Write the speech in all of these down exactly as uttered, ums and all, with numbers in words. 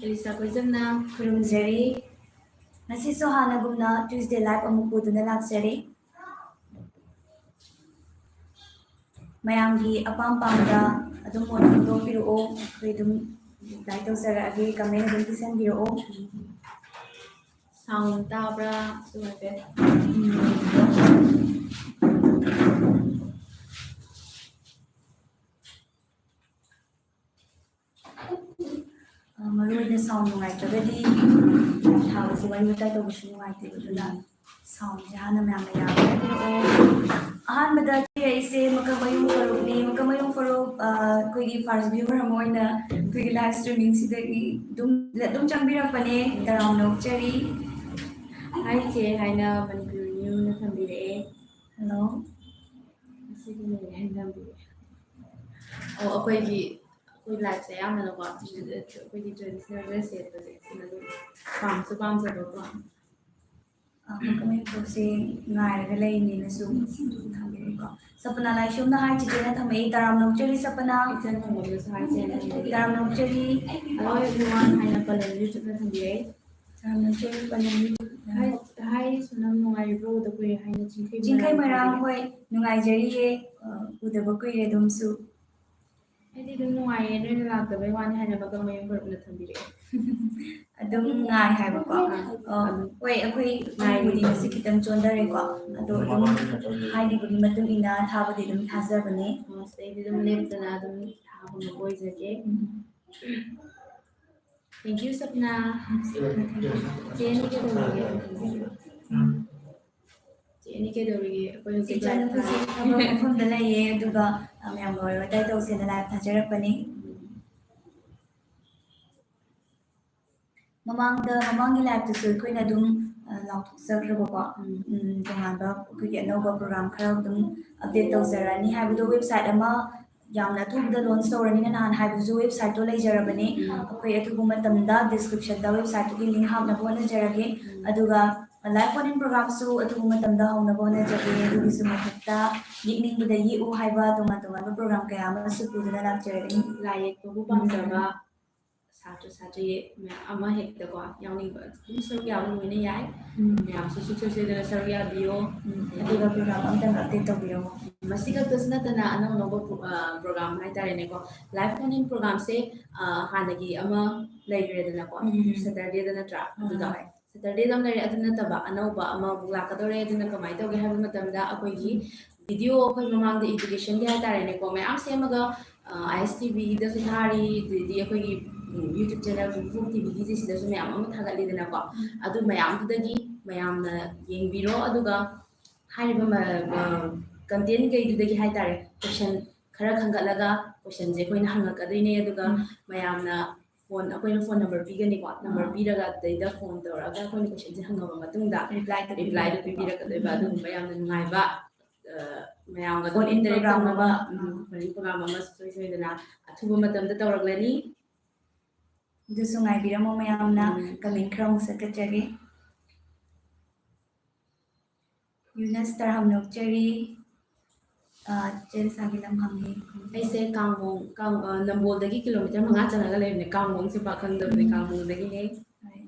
Elisa ꯈꯣꯏꯖꯝꯅ ꯈꯨꯔꯨꯝꯖꯔꯤ꯫ ꯉꯁꯤꯁꯨ ꯍꯥꯟꯅꯒꯨꯝꯅ Tuesday Live ꯑꯃꯨꯛ ꯄꯨꯗꯨꯅ ꯂꯥꯛꯆꯔꯤ꯫ ꯃꯌꯥꯝꯒꯤ ꯑꯄꯥꯝ ꯄꯥꯝꯗ ꯑꯗꯨꯝ ꯃꯣꯠ ꯐꯣꯡꯗꯣꯛꯄꯤꯔꯛꯑꯣ, ꯑꯩꯈꯣꯏ ꯑꯗꯨꯝ ꯔꯤꯄ꯭ꯂꯥꯏ ꯇꯧꯖꯔꯛꯑꯒꯦ, ꯀꯃꯦꯟ ꯑꯗꯨꯝ ꯄꯤꯁꯟꯕꯤꯔꯛꯑꯣ꯫ ꯁꯥꯎꯟ ꯇꯥꯕ꯭ꯔꯥ? ꯁꯨ ꯍꯥꯏꯐꯦꯠ꯫ ꯃꯔꯨ ꯑꯣꯏꯅ ꯁꯥꯎꯟ ꯅꯨꯡꯉꯥꯏꯇ꯭ꯔꯒꯗꯤ ꯊꯥꯕꯁꯦ, ꯋꯥꯔꯤ ꯋꯥꯇꯥꯏ ꯇꯧꯕꯁꯨ ꯅꯨꯡꯉꯥꯏꯇꯦꯕ, ꯑꯗꯨꯅ ꯁꯥꯎꯟꯁꯦ ꯍꯥꯟꯅ ꯃꯌꯥꯝꯅ ꯌꯥꯕ ꯍꯥꯏꯕꯤꯔꯛꯑꯣ꯫ ꯑꯍꯥꯟꯕꯗ ꯑꯩꯁꯦ ꯃꯀꯛꯃꯌꯨꯝ ꯐꯔꯨꯞꯅꯤ꯫ ꯃꯀꯛꯃꯌꯨꯝ ꯐꯔꯨꯞ, ꯑ, ꯑꯩꯈꯣꯏꯒꯤ first viewer ꯑꯃ ꯑꯣꯏꯅ ꯑꯩꯈꯣꯏꯒꯤ live streaming ꯁꯤꯗꯒꯤ ꯑꯗꯨꯝ, ꯑꯗꯨꯝ ꯆꯪꯕꯤꯔꯛꯄꯅꯦ꯫ ꯇꯔꯥꯝꯅ ꯑꯣꯛꯆꯔꯤ꯫ ꯍꯥꯏ ꯆꯦ ꯍꯥꯏꯅ ꯃꯅꯤꯄꯨꯔꯤ ꯅ꯭ꯌꯨꯅ ꯊꯝꯕꯤꯔꯛꯑꯦ꯫ ꯍꯜꯂꯣ꯫ ꯉꯁꯤꯒꯤ ꯂꯩꯔꯦ ꯍꯥꯏꯅ ꯊꯝꯕꯤꯔꯛꯑꯦ꯫ ꯑꯣ, ꯑꯩꯈꯣꯏꯒꯤ, ꯑꯩꯈꯣꯏ live ꯁꯦ ꯑꯌꯥꯝꯕꯅꯀꯣ, ꯑꯩꯈꯣꯏꯒꯤ traditional dress ꯁꯦꯠꯄꯁꯦ ꯁꯤꯅ ꯑꯗꯨꯝ ꯄꯥꯝꯁꯨ ꯄꯥꯝꯖꯕꯀꯣ꯫ ꯑ, ꯃꯀꯛꯃꯌꯨꯝ ꯐꯔꯨꯞꯁꯦ ꯉꯥꯏꯔꯒ ꯂꯩꯔꯤꯅꯦꯅꯁꯨ ꯊꯝꯕꯤꯔꯛꯏꯀꯣ꯫ ꯁꯄꯅꯥ ꯂꯥꯏꯁ꯭ꯔꯝꯅ ꯍꯥꯏ ꯆꯤꯆꯦꯅ ꯊꯝꯃꯛꯏ, ꯇꯔꯥꯝꯅ ꯑꯣꯛꯆꯔꯤ ꯁꯄꯅꯥ꯫ ꯏꯆꯟ ꯊꯣꯡꯕꯗꯁꯨ ꯍꯥꯏ ꯆꯦꯅ ꯊꯝꯕꯤꯔꯛꯏ꯫ ꯇꯔꯥꯝꯅ ꯑꯣꯛꯆꯔꯤ꯫ Hello everyone ꯍꯥꯏꯅ ꯄꯂꯦꯟ YouTube ꯅ ꯊꯝꯕꯤꯔꯛꯏ꯫ ꯇꯔꯥꯝꯅ ꯑꯣꯛꯆꯔꯤ ꯄꯂꯦꯟ YouTube꯫ ꯍꯥꯏ, ꯍꯥꯏ ꯁꯣꯅꯝ, ꯅꯨꯡꯉꯥꯏꯔꯤꯕ꯭ꯔꯣ? ꯎꯗ ꯀꯨꯏꯔꯦ ꯍꯥꯏꯅ ꯆꯤꯡꯈꯩ ꯆꯤꯡꯈꯩ ꯃꯣꯏꯔꯥꯡ, ꯃꯣꯏꯔꯥꯡ, ꯍꯣꯏ, ꯅꯨꯡꯉꯥꯏꯖꯔꯤꯌꯦ, ꯑ, ꯎꯗꯕ ꯀꯨꯏꯔꯦ ꯑꯗꯨꯝꯁꯨ꯫ ꯑꯩꯗꯤ ꯑꯗꯨꯝ ꯅꯨꯡꯉꯥꯏꯌꯦ, ꯅꯣꯏꯅ ꯂꯥꯛꯇꯕꯩ ꯋꯥꯅꯤ ꯍꯥꯏꯅ ꯃꯀꯛꯃꯌꯨꯝ ꯐꯔꯨꯞꯅ ꯊꯝꯕꯤꯔꯛꯑꯦ꯫ ꯑꯗꯨꯝ ꯉꯥꯏ ꯍꯥꯏꯕꯀꯣ꯫ ꯑ, ꯍꯣꯏ, ꯑꯩꯈꯣꯏ ꯉꯥꯏꯕꯨꯗꯤ ꯉꯁꯤ ꯈꯤꯇꯪ ꯆꯣꯟꯊꯔꯦꯀꯣ, ꯑꯗꯣ ꯑꯗꯨꯝ ꯍꯥꯏꯔꯤꯕꯒꯤ ꯃꯇꯨꯡ ꯏꯟꯅ ꯊꯥꯕꯗꯤ ꯑꯗꯨꯝ ꯊꯥꯖꯕꯅꯦ꯫ ꯑꯁ, ꯑꯩꯗꯤ ꯑꯗꯨꯝ ꯂꯦꯞꯇꯅ ꯑꯗꯨꯝ ꯊꯥꯕ ꯉꯝꯕ ꯑꯣꯏꯖꯒꯦ꯫ ꯎꯝ꯫ Thank you, ꯁꯞꯅꯥ꯫ ꯆꯦ ꯑꯅꯤ ꯀꯩꯗꯧꯔꯤꯒꯦ? ꯆꯦ ꯑꯅꯤ ꯀꯩꯗꯧꯔꯤꯒꯦ? ꯑꯩꯈꯣꯏ ꯍꯧꯖꯤꯛ ꯏꯆꯟ live ꯊꯥꯔꯤ꯫ ꯍꯧꯖꯤꯛ ꯊꯕꯛ ꯃꯐꯝꯗ ꯂꯩꯌꯦ, ꯑꯗꯨꯒ, ꯑ, ꯃꯌꯥꯝꯒ ꯋꯥꯔꯤ ꯋꯥꯇꯥꯏ ꯇꯧꯁꯦꯅ live ꯊꯥꯖꯔꯛꯄꯅꯤ꯫ ꯃꯃꯥꯡꯗ, ꯃꯃꯥꯡꯒꯤ live ꯇꯁꯨ ꯑꯩꯈꯣꯏꯅ ꯑꯗꯨꯝ, ꯑ, ꯂꯥꯎꯊꯣꯛꯆꯈ꯭ꯔꯕꯀꯣ꯫ ꯎꯝ꯫ ꯎꯝ, ꯇꯣꯉꯥꯟꯕ ꯑꯩꯈꯣꯏꯒꯤ ꯑꯅꯧꯕ program ꯈꯔ ꯑꯗꯨꯝ update ꯇꯧꯖꯔꯛꯑꯅꯤ ꯍꯥꯏꯕꯗꯣ, website ꯑꯃ ꯌꯥꯝꯅ ꯑꯊꯨꯕꯗ launch ꯇꯧꯔꯅꯤꯅ ꯅꯍꯥꯟ ꯍꯥꯏꯕꯗꯨꯁꯨ website ꯇꯣ ꯂꯩꯖꯔꯕꯅꯦ꯫ ꯎꯝ꯫ ꯑꯩꯈꯣꯏ ꯑꯊꯨꯕ ꯃꯇꯝꯗ description ꯗ website ꯇꯨꯒꯤ link ꯍꯥꯞꯅꯕ ꯍꯣꯠꯅꯖꯔꯒꯦ꯫ ꯎꯝ꯫ ꯑꯗꯨꯒ live phone in program ꯁꯨ ꯑꯊꯨꯕ ꯃꯇꯝꯗ ꯍꯧꯅꯕ ꯍꯣꯠꯅꯖꯒꯦ꯫ ꯑꯗꯨꯒꯤꯁꯨ ꯃꯊꯛꯇ ꯌꯦꯛꯅꯤꯡꯕꯗ ꯌꯦꯛꯎ ꯍꯥꯏꯕ ꯇꯣꯉꯥꯟ ꯇꯣꯉꯥꯟꯕ program ꯀꯌꯥ ꯑꯃꯁꯨ ꯄꯨꯗꯨꯅ ꯂꯥꯛꯆꯔꯒꯅꯤ꯫ ꯂꯥꯏ ꯌꯦꯛꯄꯕꯨ ꯄꯥꯝꯖꯕ ꯎꯝ꯫ ꯁꯥꯇ꯭ꯔ ꯁꯥꯇ꯭ꯔꯤ ꯃꯌꯥꯝ ꯑꯃ ꯍꯦꯛꯇꯀꯣ ꯌꯥꯎꯅꯤꯡꯕ ꯑꯗꯨꯝ ꯁꯔꯨꯛ ꯌꯥꯕ ꯂꯣꯏꯅ ꯌꯥꯏ꯫ ꯎꯝ, ꯃꯌꯥꯝꯁꯨ ꯁꯨꯡꯁꯣꯏ ꯁꯣꯏꯗꯅ ꯁꯔꯨꯛ ꯌꯥꯕꯤꯌꯣ꯫ ꯎꯝ, ꯑꯗꯨꯒ ꯄ꯭ꯔꯣꯒ꯭ꯔꯥꯝ ꯑꯝꯇꯪ ꯑꯞꯗꯦꯠ ꯇꯧꯕꯤꯔꯝꯃꯣ꯫ ꯃꯁꯤ ꯈꯛꯇꯁꯨ ꯅꯠꯇꯅ ꯑꯅꯧ ꯑꯅꯧꯕ ꯄ꯭ꯔꯣꯒ꯭ꯔꯥꯝ ꯍꯥꯏꯇꯥꯔꯦꯅꯦꯀꯣ, ꯂꯥꯏꯐ ꯐꯣꯟ ꯏꯟ ꯄ꯭ꯔꯣꯒ꯭ꯔꯥꯝꯁꯦ ꯍꯥꯟꯅꯒꯤ ꯑꯃ ꯂꯩꯈ꯭ꯔꯦꯗꯅꯀꯣ, ꯎꯝ, ꯎꯝ. ꯁꯦꯇꯔꯗꯦꯗ ꯅꯠꯇ꯭ꯔꯥ? ꯑꯗꯨꯗ ꯍꯣꯏ. ꯁꯦꯇꯔꯗꯦꯗ ꯑꯃ ꯂꯩꯔꯦ꯫ ꯑꯗꯨ ꯅꯠꯇꯕ ꯑꯅꯧꯕ ꯑꯃꯃꯨꯛ ꯂꯥꯛꯀꯗꯧꯔꯦ꯫ ꯑꯗꯨꯅ ꯀꯃꯥꯏꯅ ꯇꯧꯒꯦ ꯍꯥꯏꯕ ꯃꯇꯝꯗ ꯑꯩꯈꯣꯏꯒꯤ ꯚꯤꯗꯤꯑꯣ ꯑꯩꯈꯣꯏ ꯃꯃꯥꯡꯗ ꯏꯗꯨꯀꯦꯁꯟꯒꯤ ꯍꯥꯏꯇꯥꯔꯦꯅꯦꯀꯣ, ꯃꯌꯥꯝ ꯁꯦꯝꯃꯒ ꯑꯥꯏ ꯑꯦꯁ ꯇꯤ ꯚꯤꯗꯁꯨ ꯊꯥꯔꯤ, ꯑꯗꯩꯗꯤ ꯑꯩꯈꯣꯏꯒꯤ ꯌꯨꯇ꯭ꯌꯨꯕ ꯆꯦꯅꯦꯜ ꯄꯨꯡꯐꯣꯛ ꯇꯤ ꯚꯤꯒꯤ ꯁꯤꯗꯁꯨ ꯃꯌꯥꯝ ꯑꯃ ꯊꯥꯒꯠꯂꯤꯗꯅꯀꯣ꯫ ꯑꯗꯨ ꯃꯌꯥꯝꯗꯨꯗꯒꯤ ꯃꯌꯥꯝꯅ ꯌꯦꯡꯕꯤꯔꯣ꯫ ꯑꯗꯨꯒ ꯍꯥꯏꯔꯤꯕ ꯀꯟꯇꯦꯟ ꯀꯩꯗꯨꯗꯒꯤ ꯍꯥꯏꯇꯥꯔꯦ, ꯀꯣꯏꯁꯟ ꯈꯔ ꯈꯟꯒꯠꯂꯒ ꯀꯣꯏꯁꯟꯁꯦ ꯑꯩꯈꯣꯏꯅ ꯍꯪꯉꯛꯀꯗꯣꯏꯅꯦ꯫ ꯑꯗꯨꯒ ꯎꯝ. ꯃꯌꯥꯝꯅ ꯐꯣꯟ, ꯑꯩꯈꯣꯏꯅ ꯐꯣꯟ ꯅꯝꯕꯔ ꯄꯤꯒꯅꯤꯀꯣ, ꯅꯝꯕꯔ ꯑꯥ. ꯄꯤꯔꯒ ꯑꯗꯩꯗ ꯐꯣꯟ ꯇꯧꯔꯛꯑꯒ ꯑꯩꯈꯣꯏꯅ ꯀꯣꯏꯁꯟꯁꯦ ꯍꯪꯉꯕ ꯃꯇꯨꯡꯗ ꯔꯤꯄ꯭ꯂꯥꯏꯗꯣ ꯔꯤꯄ꯭ꯂꯥꯏꯗꯣ ꯄꯤꯕꯤꯔꯛꯄ. ꯄꯤꯕꯤꯔꯛꯀꯗꯣꯏꯕ꯫ ꯑꯗꯨꯒꯨꯝꯕ ꯌꯥꯝꯅ ꯅꯨꯡꯉꯥꯏꯕ, ꯑ, ꯃꯌꯥꯝꯒ Phone in ꯏꯟꯇꯔꯦꯛ program ꯇꯧꯅꯕ ꯑꯃ. ꯎꯝ, ꯐꯣꯟ ꯏꯟ ꯄ꯭ꯔꯣꯒ꯭ꯔꯥꯝ ꯑꯃ ꯁꯨꯡꯁꯣꯏ ꯁꯣꯏꯗꯅ ꯑꯊꯨꯕ ꯃꯇꯝꯗ ꯇꯧꯔꯛꯂꯅꯤ꯫ ꯑꯗꯨꯁꯨ ꯉꯥꯏꯕꯤꯔꯝꯃꯣ ꯃꯌꯥꯝꯅ꯫ ꯎꯝ. ꯀꯃꯦꯟ ꯈꯔ ꯑꯃꯨꯛ ꯁꯠꯀꯠꯆꯒꯦ꯫ ꯌꯨꯅꯁ ꯇꯔꯥꯝꯅ ꯑꯣꯛꯆꯔꯤ꯫ ꯑ, ꯆꯦ ꯂꯤꯁꯥꯒꯤ ꯂꯝ ꯍꯪꯉꯤ꯫ ꯑꯩꯁꯦ ꯀꯥꯡꯕꯣꯡ, ꯀꯥꯡ-, ꯑ, ꯅꯝꯕꯣꯜꯗꯒꯤ ꯀꯤꯂꯣꯃꯤꯇꯔ ꯃꯉꯥ ꯆꯪꯉꯒ ꯂꯩꯕꯅꯦ꯫ ꯀꯥꯡꯕꯣꯡꯁꯦ ꯄꯥꯛ ꯈꯪꯗꯕꯅꯦ, ꯎꯝ. ꯀꯥꯡꯕꯣꯡꯗꯒꯤꯅꯦ꯫ ꯍꯣꯏ.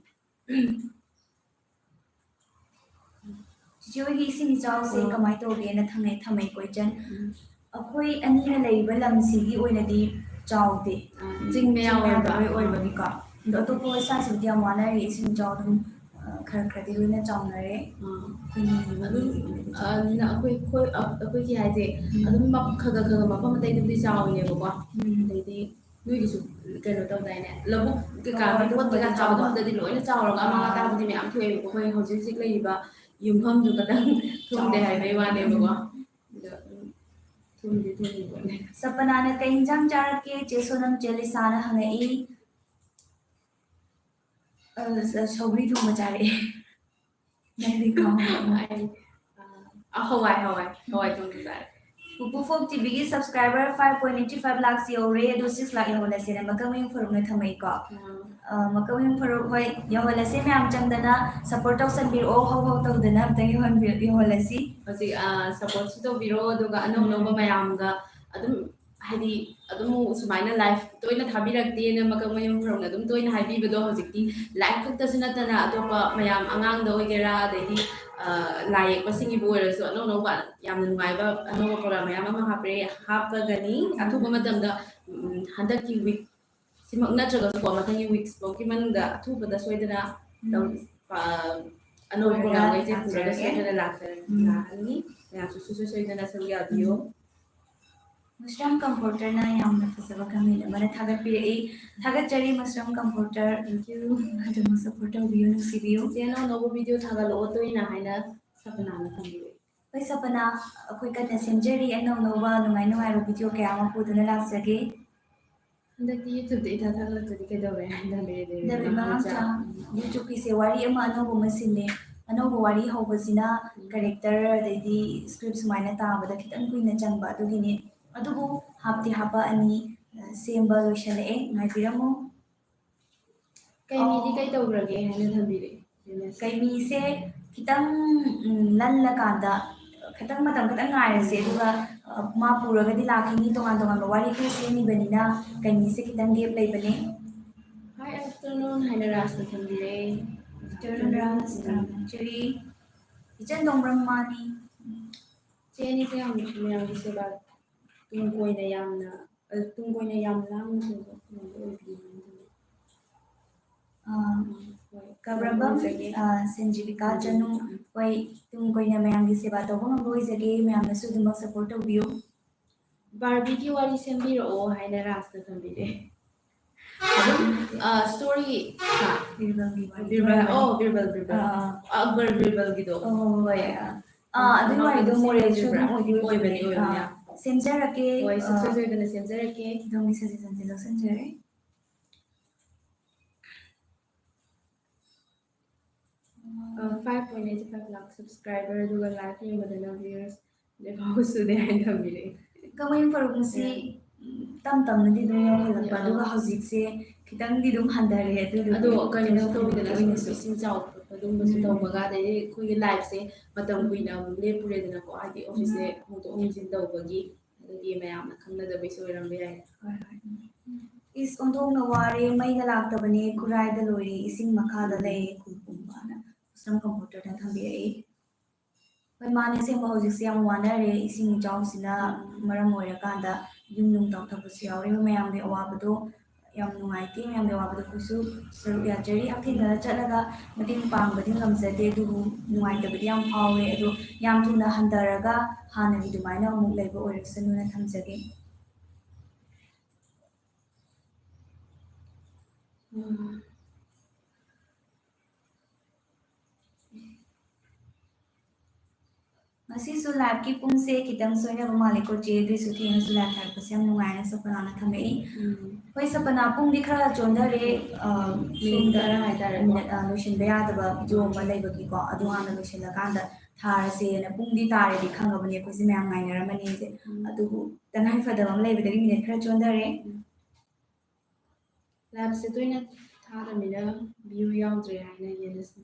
ꯆꯤꯆꯦ ꯍꯣꯏꯒꯤ ꯏꯁꯤꯡ ꯏꯆꯥꯎꯁꯦ ꯑꯣ. ꯀꯃꯥꯏꯅ ꯇꯧꯒꯦꯅ ꯊꯝꯅꯩ, ꯊꯝꯃꯩ ꯀꯣꯏꯆꯟ꯫ ꯎꯝ. ꯑꯩꯈꯣꯏ ꯑꯅꯤꯅ ꯂꯩꯔꯤꯕ ꯂꯝꯁꯤꯒꯤ ꯑꯣꯏꯅꯗꯤ ꯆꯥꯎꯗꯦ꯫ ꯑ, ꯆꯤꯡ ꯃꯌꯥ ꯆꯤꯡ ꯃꯌꯥꯗ ꯑꯣꯏꯕ꯫ ꯂꯣꯏ ꯑꯣꯏꯕꯒꯤꯀꯣ꯫ ꯑꯗꯣ ꯑꯇꯣꯞꯄ ꯍꯣꯏ ꯁ꯭ꯋꯥꯏꯁꯤꯕꯨꯗꯤ ꯌꯥꯝ ꯋꯥꯅꯔꯦ, ꯏꯁꯤꯡ ꯏꯆꯥꯎ ꯑꯗꯨꯝ, ꯑ, ꯈꯔ ꯈꯔꯗꯤ ꯂꯣꯏꯅ ꯆꯥꯎꯅꯔꯦ꯫ ꯑ, ꯑꯩꯈꯣꯏꯅ ꯂꯩꯔꯤꯕ ꯑꯗꯨꯝ, ꯂꯝꯁꯤꯒꯤ ꯑꯣꯏꯅꯗꯤ ꯑ, ꯆꯥꯎꯗꯦ꯫ ꯅ-, ꯑꯩꯈꯣꯏ, ꯑꯩꯈꯣꯏ, ꯑ-, ꯑꯩꯈꯣꯏꯒꯤ ꯍꯥꯏꯁꯦ ꯎꯝ. ꯑꯗꯨꯝ ꯃ-, ꯈꯒ ꯈꯒ ꯃꯐꯝ ꯑꯇꯩꯗꯗꯤ ꯆꯥꯎꯔꯤꯅꯦꯕꯀꯣ꯫ ꯎꯝ. ꯑꯗꯩꯗꯤ ꯅꯣꯏꯒꯤꯁꯨ ꯀꯩꯅꯣ ꯇꯧꯗꯥꯏꯅꯦ, ꯂꯧꯕꯨꯛ ꯀꯩꯀꯥ, ꯍꯣꯏ, ꯍꯩꯀꯣꯠ ꯀꯩꯀꯥ ꯑꯗꯨꯒꯨꯝꯕꯗꯤ ꯆꯥꯎꯕ ꯆꯥꯎꯕ꯫ ꯑꯗꯨꯝꯕꯗꯗꯤ ꯂꯣꯏꯅ ꯆꯥꯎꯔꯒ ꯑꯃꯥꯡ ꯑꯥ. ꯑꯇꯥꯕꯨꯗꯤ ꯃꯌꯥꯝ ꯊꯣꯛꯑꯦꯕꯀꯣ꯫ ꯑꯩꯈꯣꯏ ꯍꯧꯖꯤꯛ ꯍꯧꯖꯤꯛ ꯂꯩꯔꯤꯕ ꯌꯨꯝꯐꯝꯗꯨ ꯈꯇꯪ ꯊꯨꯝꯗꯦ ꯆꯥꯎꯕ. ꯍꯥꯏꯕꯩ ꯋꯥꯅꯦꯕꯀꯣ꯫ ꯎꯝ. ꯑꯗꯣ ꯑꯗꯨꯝ ꯊꯨꯝꯗꯤ ꯊꯨꯝꯃꯤ ꯄꯣꯠꯅꯦ꯫ ꯁꯄꯅꯥꯅ ꯀꯩ ꯏꯟꯖꯥꯡ ꯆꯥꯔꯛꯀꯦ? ꯆꯦ ꯁꯣꯅꯝ, ꯆꯦ ꯂꯤꯁꯥꯅ ꯍꯪꯉꯛꯏ꯫ ꯑ, ꯁ-, ꯁꯧꯒ꯭ꯔꯤ ꯊꯣꯡꯕ ꯆꯥꯔꯛꯑꯦ꯫ ꯅꯪꯗꯤ ꯀꯥꯎ-, ꯑꯩ, ꯑ, ꯑ, ꯍꯋꯥꯏ, ꯍꯋꯥꯏ, ꯍꯋꯥꯏ ꯊꯣꯡꯕ ꯆꯥꯔꯦ꯫ ꯄꯨꯄꯨ ꯐꯣꯛ ꯇꯤ ꯚꯤꯒꯤ subscriber five point eighty five lakhs ꯌꯧꯔꯦ, ꯑꯗꯣ six ꯂꯥꯛ ꯌꯧꯍꯜꯂꯁꯦꯅ ꯃꯀꯛ ꯃꯌꯨꯝ ꯐꯔꯨꯞꯅ ꯊꯝꯃꯛꯏꯀꯣ꯫ ꯑ, ꯃꯀꯛ ꯃꯌꯨꯝ ꯐꯔꯨꯞ, ꯍꯣꯏ, ꯌꯧꯍꯜꯂꯁꯦ ꯃꯌꯥꯝ ꯆꯪꯗꯅ support ꯇꯧꯁꯟꯕꯤꯔꯛꯑꯣ, ꯍꯧ ꯍꯧ ꯇꯧꯗꯅ ꯑꯝꯇꯪ ꯌꯧꯍꯟꯕꯤ-, ꯌꯧꯍꯜꯂꯁꯤ꯫ ꯍꯧꯖꯤꯛ, ꯑ, supportꯁꯨ ꯇꯧꯕꯤꯔꯣ, ꯑꯗꯨꯒ ꯑꯅꯧ ꯑꯅꯧꯕ ꯎꯝ. ꯃꯌꯥꯝꯒ ꯑꯗꯨꯝ ꯍꯥꯏꯗꯤ ꯑꯗꯨꯝ ꯁꯨꯃꯥꯏꯅ ꯂꯥꯏꯐ ꯇꯣꯏꯅ ꯊꯥꯕꯤꯔꯛꯇꯦꯅ ꯃꯀꯛ ꯃꯌꯨꯝ ꯐꯔꯧꯅ ꯑꯗꯨꯝ ꯇꯣꯏꯅ ꯍꯥꯏꯕꯤꯕꯗꯣ ꯍꯧꯖꯤꯛꯇꯤ ꯂꯥꯏꯐ ꯈꯛꯇꯁꯨ ꯅꯠꯇꯅ ꯑꯇꯣꯞꯄ ꯃꯌꯥꯝ ꯑꯉꯥꯡꯗ ꯑꯣꯏꯒꯦꯔꯥ ꯑꯗꯩꯗꯤ ꯂꯥꯏ ꯌꯦꯛꯄꯁꯤꯡꯒꯤꯕꯨ ꯑꯣꯏꯔꯁꯨ ꯑꯅꯧ ꯑꯅꯧꯕ ꯌꯥꯝꯅ ꯅꯨꯡꯉꯥꯏꯕ ꯑꯅꯧꯕ ꯄ꯭ꯔꯣꯒ꯭ꯔꯥꯝ ꯃꯌꯥꯝ ꯑꯃ ꯍꯥꯞꯄꯦ꯫ ꯍꯥꯞꯄꯒꯅꯤ ꯑꯊꯨꯕ ꯃꯇꯝꯗ ꯍꯟꯗꯛꯀꯤ ꯋꯤꯛ ꯁꯤꯃꯛ ꯅꯠꯇ꯭ꯔꯒꯁꯨꯀꯣ ꯃꯊꯪꯒꯤ ꯋꯤꯛꯁ ꯐꯥꯎꯒꯤ ꯃꯅꯨꯡꯗ ꯑꯊꯨꯕꯗ ꯁꯣꯏꯗꯅ ꯑꯅꯧꯕ ꯄ꯭ꯔꯣꯒ꯭ꯔꯥꯝꯈꯩꯁꯦ ꯄꯨꯔꯒ ꯁꯣꯏꯗꯅ ꯂꯥꯛꯀꯅꯤ꯫ ꯃꯌꯥꯝꯁꯨ ꯁꯨꯡꯁꯣꯏ ꯁꯣꯏꯗꯅ ꯁꯔꯨꯛ ꯌꯥꯕꯤꯌꯨ꯫ ꯃꯨꯁꯔꯝ ꯀꯝꯐꯣꯔꯇꯔꯅ ꯌꯥꯝꯅ ꯐꯖꯕ ꯀꯃꯦꯟ ꯑꯃꯅ ꯊꯥꯒꯠꯄꯤꯔꯛꯏ꯫ ꯊꯥꯒꯠꯆꯔꯤ ꯃꯨꯁꯔꯝ ꯀꯝꯐꯣꯔꯇꯔ꯫ Thank you꯫ ꯑꯗꯨꯃꯛ ꯁꯞꯄꯣꯔꯠ ꯇꯧꯕꯤꯌꯨ, ꯅꯨꯡꯁꯤꯕꯤꯌꯨ꯫ ꯏꯆꯦ ꯑꯅꯧ ꯑꯅꯧꯕ ꯚꯤꯗꯤꯑꯣ ꯊꯥꯒꯠꯂꯛꯑꯣ ꯇꯣꯏꯅ ꯍꯥꯏꯅ ꯁꯄꯅꯥꯅ ꯊꯝꯕꯤꯔꯛꯏ꯫ ꯍꯣꯏ ꯁꯄꯅꯥ, ꯑꯩꯈꯣꯏ ꯀꯟꯅ ꯁꯦꯝꯖꯔꯤ, ꯑꯅꯧ ꯑꯅꯧꯕ ꯅꯨꯡꯉꯥꯏ ꯅꯨꯡꯉꯥꯏꯕ ꯚꯤꯗꯤꯑꯣ ꯀꯌꯥ ꯑꯃ ꯄꯨꯗꯨꯅ ꯂꯥꯛꯆꯒꯦ꯫ ꯍꯟꯗꯛꯇꯤ ꯌꯨꯇ꯭ꯌꯨꯕꯇ ꯏꯊꯥ ꯊꯥꯒꯠꯂꯛꯇ꯭ꯔꯗꯤ ꯀꯩꯗꯧꯔꯦ? ꯗꯕꯤꯠ ꯃꯉꯥꯡꯆꯥ꯫ ꯌꯨꯇ꯭ꯌꯨꯕꯀꯤꯁꯦ ꯋꯥꯔꯤ ꯑꯃ ꯑꯅꯧꯕ ꯑꯃ ꯁꯤꯜꯂꯦ꯫ ꯑꯅꯧꯕ ꯋꯥꯔꯤ ꯍꯧꯕꯁꯤꯅ ꯀꯦꯔꯦꯛꯇꯔ ꯑꯗꯩꯗꯤ ꯁ꯭ꯀ꯭ꯔꯤꯞ ꯁꯨꯃꯥꯏꯅ ꯇꯥꯕꯗ ꯈꯤꯇꯪ ꯀꯨꯏꯅ ꯆꯪꯕ, ꯑꯗꯨꯒꯤꯅꯦ꯫ ꯑꯗꯨꯕꯨ ꯍꯥꯞꯇꯤ ꯍꯥꯄꯛꯑꯅꯤ, ꯁꯦꯝꯕ ꯂꯣꯏꯁꯤꯜꯂꯛꯑꯦ, ꯉꯥꯏꯕꯤꯔꯝꯃꯨ꯫ ꯀꯩꯃꯤꯗꯤ ꯀꯩ ꯇꯧꯈ꯭ꯔꯒꯦ ꯍꯥꯏꯅ ꯊꯝꯕꯤꯔꯛꯑꯦ꯫ ꯀꯩꯃꯤꯁꯦ ꯈꯤꯇꯪ ꯂꯜꯂꯀꯥꯟꯗ ꯈꯤꯇꯪ ꯃꯇꯝ ꯈꯤꯇꯪ ꯉꯥꯏꯔꯁꯦ, ꯑꯗꯨꯒ ꯃꯥ ꯄꯨꯔꯒꯗꯤ ꯂꯥꯛꯈꯤꯅꯤ꯫ ꯇꯣꯉꯥꯟ ꯇꯣꯉꯥꯟꯕ ꯋꯥꯔꯤ ꯈꯔ ꯁꯦꯝꯃꯤꯕꯅꯤꯅ ꯀꯩꯃꯤꯁꯦ ꯈꯤꯇꯪ ꯒꯦꯞ ꯂꯩꯕꯅꯦ꯫ Hi afternoon ꯍꯥꯏꯅ ꯔꯥꯖꯅ ꯊꯝꯕꯤꯔꯦ꯫ Afternoon ꯔꯥꯖ, ꯊꯥꯒꯠꯆꯔꯤ꯫ ꯏꯆꯟ ꯇꯣꯡꯕ꯭ꯔꯝ ꯃꯥꯅꯤ꯫ ꯆꯦ ꯑꯅꯤꯁꯦ ꯌꯥꯝ ꯅꯨꯡꯁꯤ, ꯃꯌꯥꯝꯒꯤ ꯁꯦꯕꯥ ꯇꯨꯡ ꯀꯣꯏꯅ ꯌꯥꯝꯅ, ꯑ, ꯇꯨꯡ ꯀꯣꯏꯅ ꯌꯥꯝ ꯂꯥꯡꯅ ꯇꯧꯕ ꯉꯝꯕ ꯑꯣꯏꯕꯤꯌꯨ꯫ ꯑꯥ, ꯍꯣꯏ, ꯀꯕ꯭ꯔꯕꯝ, ꯊꯥꯒꯠꯆꯔꯤ꯫ ꯑꯥ, ꯁꯦꯟꯖꯤꯕꯤꯀꯥ ꯎꯝ, ꯆꯅꯨ, ꯎꯝ꯫ ꯍꯣꯏ, ꯇꯨꯡ ꯀꯣꯏꯅ ꯃꯌꯥꯝꯒꯤ ꯁꯦꯕꯥ ꯇꯧꯕ ꯉꯝꯕ ꯑꯣꯏꯖꯒꯦ, ꯃꯌꯥꯝꯅꯁꯨ ꯑꯗꯨꯃꯛ ꯁꯞꯄꯣꯔꯠ ꯇꯧꯕꯤꯌꯨ꯫ ꯕꯥꯔꯕꯤꯒꯤ ꯋꯥꯔꯤ ꯁꯦꯝꯕꯤꯔꯛꯑꯣ ꯍꯥꯏꯅ ꯔꯥꯖꯅ ꯊꯝꯕꯤꯔꯦ꯫ ꯑꯗꯨꯝ, ꯑ, ꯁ꯭ꯇꯣꯔꯤ, ꯍꯥ? ꯕꯤꯔꯕꯜꯒꯤ ꯋꯥꯔꯤ ꯕꯤꯔꯕꯜ, ꯑꯣꯏꯔꯝꯒꯅꯤ꯫ ꯑꯣ, ꯕꯤꯔꯕꯜ, ꯕꯤꯔꯕꯜ꯫ ꯑꯥ, ꯑꯥ꯫ ꯑꯛꯕꯔ ꯕꯤꯔꯕꯜꯒꯤꯗꯣ꯫ ꯑꯣ, ꯍꯣꯏ, ꯍꯣꯏ, ꯑꯥ꯫ ꯑꯥ, ꯑꯗꯨꯒꯤ ꯑꯥ, ꯋꯥꯔꯤꯗꯣ ꯑꯗꯨꯝ ꯃꯣꯔꯦꯜꯁꯨ ꯑꯗꯨꯝ ꯁꯦꯝꯕꯤꯕ꯭ꯔꯥ? ꯑꯣꯏꯗꯤ ꯑꯣꯏꯕꯅꯤ, ꯑꯣꯏꯕꯅꯤ, ꯑꯣꯏꯕꯅꯤ, ꯑꯥ꯫ ꯑꯥ꯫ ꯁꯦꯝꯖꯔꯛꯀꯦ, ꯍꯣꯏ, ꯑꯥ, ꯁꯨꯡꯁꯣꯏ ꯁꯣꯏꯗꯅ ꯁꯦꯝꯖꯔꯛꯀꯦ꯫ ꯑꯗꯣꯝꯒꯤ ꯁꯖꯦꯁꯟꯁꯦ ꯂꯧꯁꯤꯟꯖꯔꯦ꯫ ꯑ, five point eight five ꯂꯥꯛ ꯁꯕꯁꯀ꯭ꯔꯥꯏꯕꯔ, ꯑꯗꯨꯒ ꯂꯥꯏꯚ ꯌꯦꯡꯕꯗꯅ ꯚ꯭ꯌꯨꯋꯔꯁ ꯂꯦꯞꯍꯧꯕꯁꯨꯅꯦ ꯍꯥꯏꯅ ꯊꯝꯕꯤꯔꯛꯑꯦ꯫ ꯀꯃꯩ ꯐꯔꯨꯛ ꯃꯁꯤ, ꯎꯝ, ꯇꯝ ꯇꯝꯅꯗꯤ ꯑꯗꯨꯝ ꯌꯥꯎꯈꯠꯂꯛꯄ, ꯑꯥ꯫ ꯑꯗꯨꯒ ꯍꯧꯖꯤꯛꯁꯦ ꯈꯤꯇꯪꯗꯤ ꯑꯗꯨꯝ ꯍꯟꯊꯔꯦ꯫ ꯑꯗꯨꯗꯨꯒꯤ ꯑꯗꯣ ꯀꯩꯅꯣꯁꯨ ꯀꯩꯅꯣ ꯇꯧꯋꯤꯗꯅ, ꯑꯣꯏꯅꯁꯨ ꯏꯁꯤꯡ ꯆꯥꯎꯕ ꯈꯣꯠꯄ ꯑꯗꯨꯝꯕꯁꯨ ꯎꯝ꯫ ꯇꯧꯕꯒ, ꯑꯗꯩꯗꯤ ꯑꯩꯈꯣꯏꯒꯤ ꯂꯥꯏꯐꯁꯦ ꯃꯇꯝ ꯎꯝ꯫ ꯀꯨꯏꯅ ꯑꯃꯨꯛ ꯂꯦꯞꯄꯨꯔꯦꯗꯅꯀꯣ, ꯍꯥꯏꯗꯤ ꯑꯣꯐꯤꯁꯁꯦ ꯎꯝ꯫ ꯍꯣꯡꯗꯣꯛ ꯍꯣꯡꯖꯤꯟ ꯇꯧꯕꯒꯤ꯫ ꯑꯗꯨꯗꯤ ꯃꯌꯥꯝꯅ ꯈꯪꯅꯗꯕꯩꯁꯨ ꯑꯣꯏꯔꯝꯕ ꯌꯥꯏ꯫ ꯍꯣꯏ ꯍꯣꯏ꯫ ꯏꯁ ꯑꯣꯟꯊꯣꯛꯅ ꯋꯥꯔꯦ, ꯃꯩꯅ ꯂꯥꯛꯇꯕꯅꯦ, ꯈꯨꯔꯥꯏꯗ ꯂꯣꯏꯔꯦ, ꯏꯁꯤꯡ ꯃꯈꯥꯗ ꯂꯩꯔꯦ ꯈꯨꯝ ꯄꯨꯝꯕꯅ ꯁꯝ ꯀꯝꯄꯣꯔꯇꯔꯗ ꯊꯝꯕꯤꯔꯛꯏ꯫ ꯍꯣꯏ ꯃꯥꯅꯦ, ꯑꯁꯦꯡꯕ ꯍꯧꯖꯤꯛꯁꯦ ꯌꯥꯝ ꯋꯥꯅꯔꯦ, ꯏꯁꯤꯡ ꯏꯆꯥꯎꯁꯤꯅ ꯃꯔꯝ ꯑꯣꯏꯔꯀꯥꯟꯗ ꯌꯨꯝ ꯅꯨꯡ ꯇꯥꯎꯊꯕꯁꯨ ꯌꯥꯎꯔꯦ꯫ ꯃꯌꯥꯝꯒꯤ ꯑꯋꯥꯕꯗꯣ ꯌꯥꯝ ꯅꯨꯡꯉꯥꯏꯇꯦ, ꯃꯌꯥꯝꯒꯤ ꯑꯋꯥꯕꯗꯣ ꯑꯩꯈꯣꯏꯁꯨ ꯁꯔꯨꯛ ꯌꯥꯖꯔꯤ꯫ ꯍꯛꯊꯦꯡꯅꯅ ꯆꯠꯂꯒ ꯃꯇꯦꯡ ꯄꯥꯡꯕꯗꯤ ꯉꯝꯖꯗꯦ, ꯑꯗꯨꯕꯨ ꯅꯨꯡꯉꯥꯏꯇꯕꯗꯤ ꯌꯥꯝ ꯐꯥꯎꯋꯦ꯫ ꯑꯗꯣ ꯌꯥꯝ ꯊꯨꯅ ꯍꯟꯊꯔꯒ ꯍꯥꯟꯅꯒꯤ ꯑꯗꯨꯃꯥꯏꯅ ꯑꯃꯨꯛ ꯂꯩꯕ ꯑꯣꯏꯔꯁꯅꯨꯅ ꯊꯝꯖꯒꯦ꯫ ꯎꯝ꯫ ꯉꯁꯤꯁꯨ ꯂꯥꯏꯐꯀꯤ ꯄꯨꯡꯁꯦ ꯈꯤꯇꯪ ꯁꯣꯏꯅꯕ ꯃꯥꯜꯂꯦꯀꯣ ꯆꯦ, ꯑꯗꯨꯏꯁꯨ ꯊꯦꯡꯅꯁꯨ ꯂꯥꯏꯐ ꯊꯥꯔꯛꯄꯁꯦ ꯌꯥꯝ ꯅꯨꯡꯉꯥꯏꯅ ꯁꯄꯅꯥꯅ ꯊꯝꯃꯛꯏ꯫ ꯎꯝ꯫ ꯍꯣꯏ ꯁꯄꯅꯥ, ꯄꯨꯡꯗꯤ ꯈꯔ ꯆꯣꯟꯊꯔꯦ, ꯑ, ꯃꯤꯅꯤꯠ ꯇꯔꯥ ꯍꯥꯏꯇꯥꯔꯦꯀꯣ꯫ ꯃꯤꯅꯤꯠ, ꯑ, ꯂꯣꯏꯁꯤꯟꯕ ꯌꯥꯗꯕ ꯚꯤꯗꯤꯑꯣ ꯑꯃ ꯂꯩꯕꯒꯤꯀꯣ, ꯑꯗꯨ ꯍꯥꯟꯅ ꯂꯣꯏꯁꯤꯜꯂꯀꯥꯟꯗ ꯊꯥꯔꯁꯦꯅ꯫ ꯄꯨꯡꯗꯤ ꯇꯥꯔꯦꯗꯤ ꯈꯪꯉꯕꯅꯦ, ꯑꯩꯈꯣꯏꯁꯦ ꯃꯌꯥꯝ ꯉꯥꯏꯅꯔꯝꯃꯅꯤꯁꯦ꯫ ꯎꯝ꯫ ꯑꯗꯨꯕꯨ ꯇꯉꯥꯏ ꯐꯗꯕ ꯑꯃ ꯂꯩꯕꯗꯒꯤ ꯃꯤꯅꯤꯠ ꯈꯔ ꯆꯣꯟꯊꯔꯦ꯫ ꯂꯥꯏꯐꯁꯦ ꯇꯣꯏꯅ ꯊꯥꯗꯕꯅꯤꯅ ꯚ꯭ꯌꯨ ꯌꯥꯎꯗ꯭ꯔꯦ ꯍꯥꯏꯅ ꯌꯦꯡꯉꯁꯤ꯫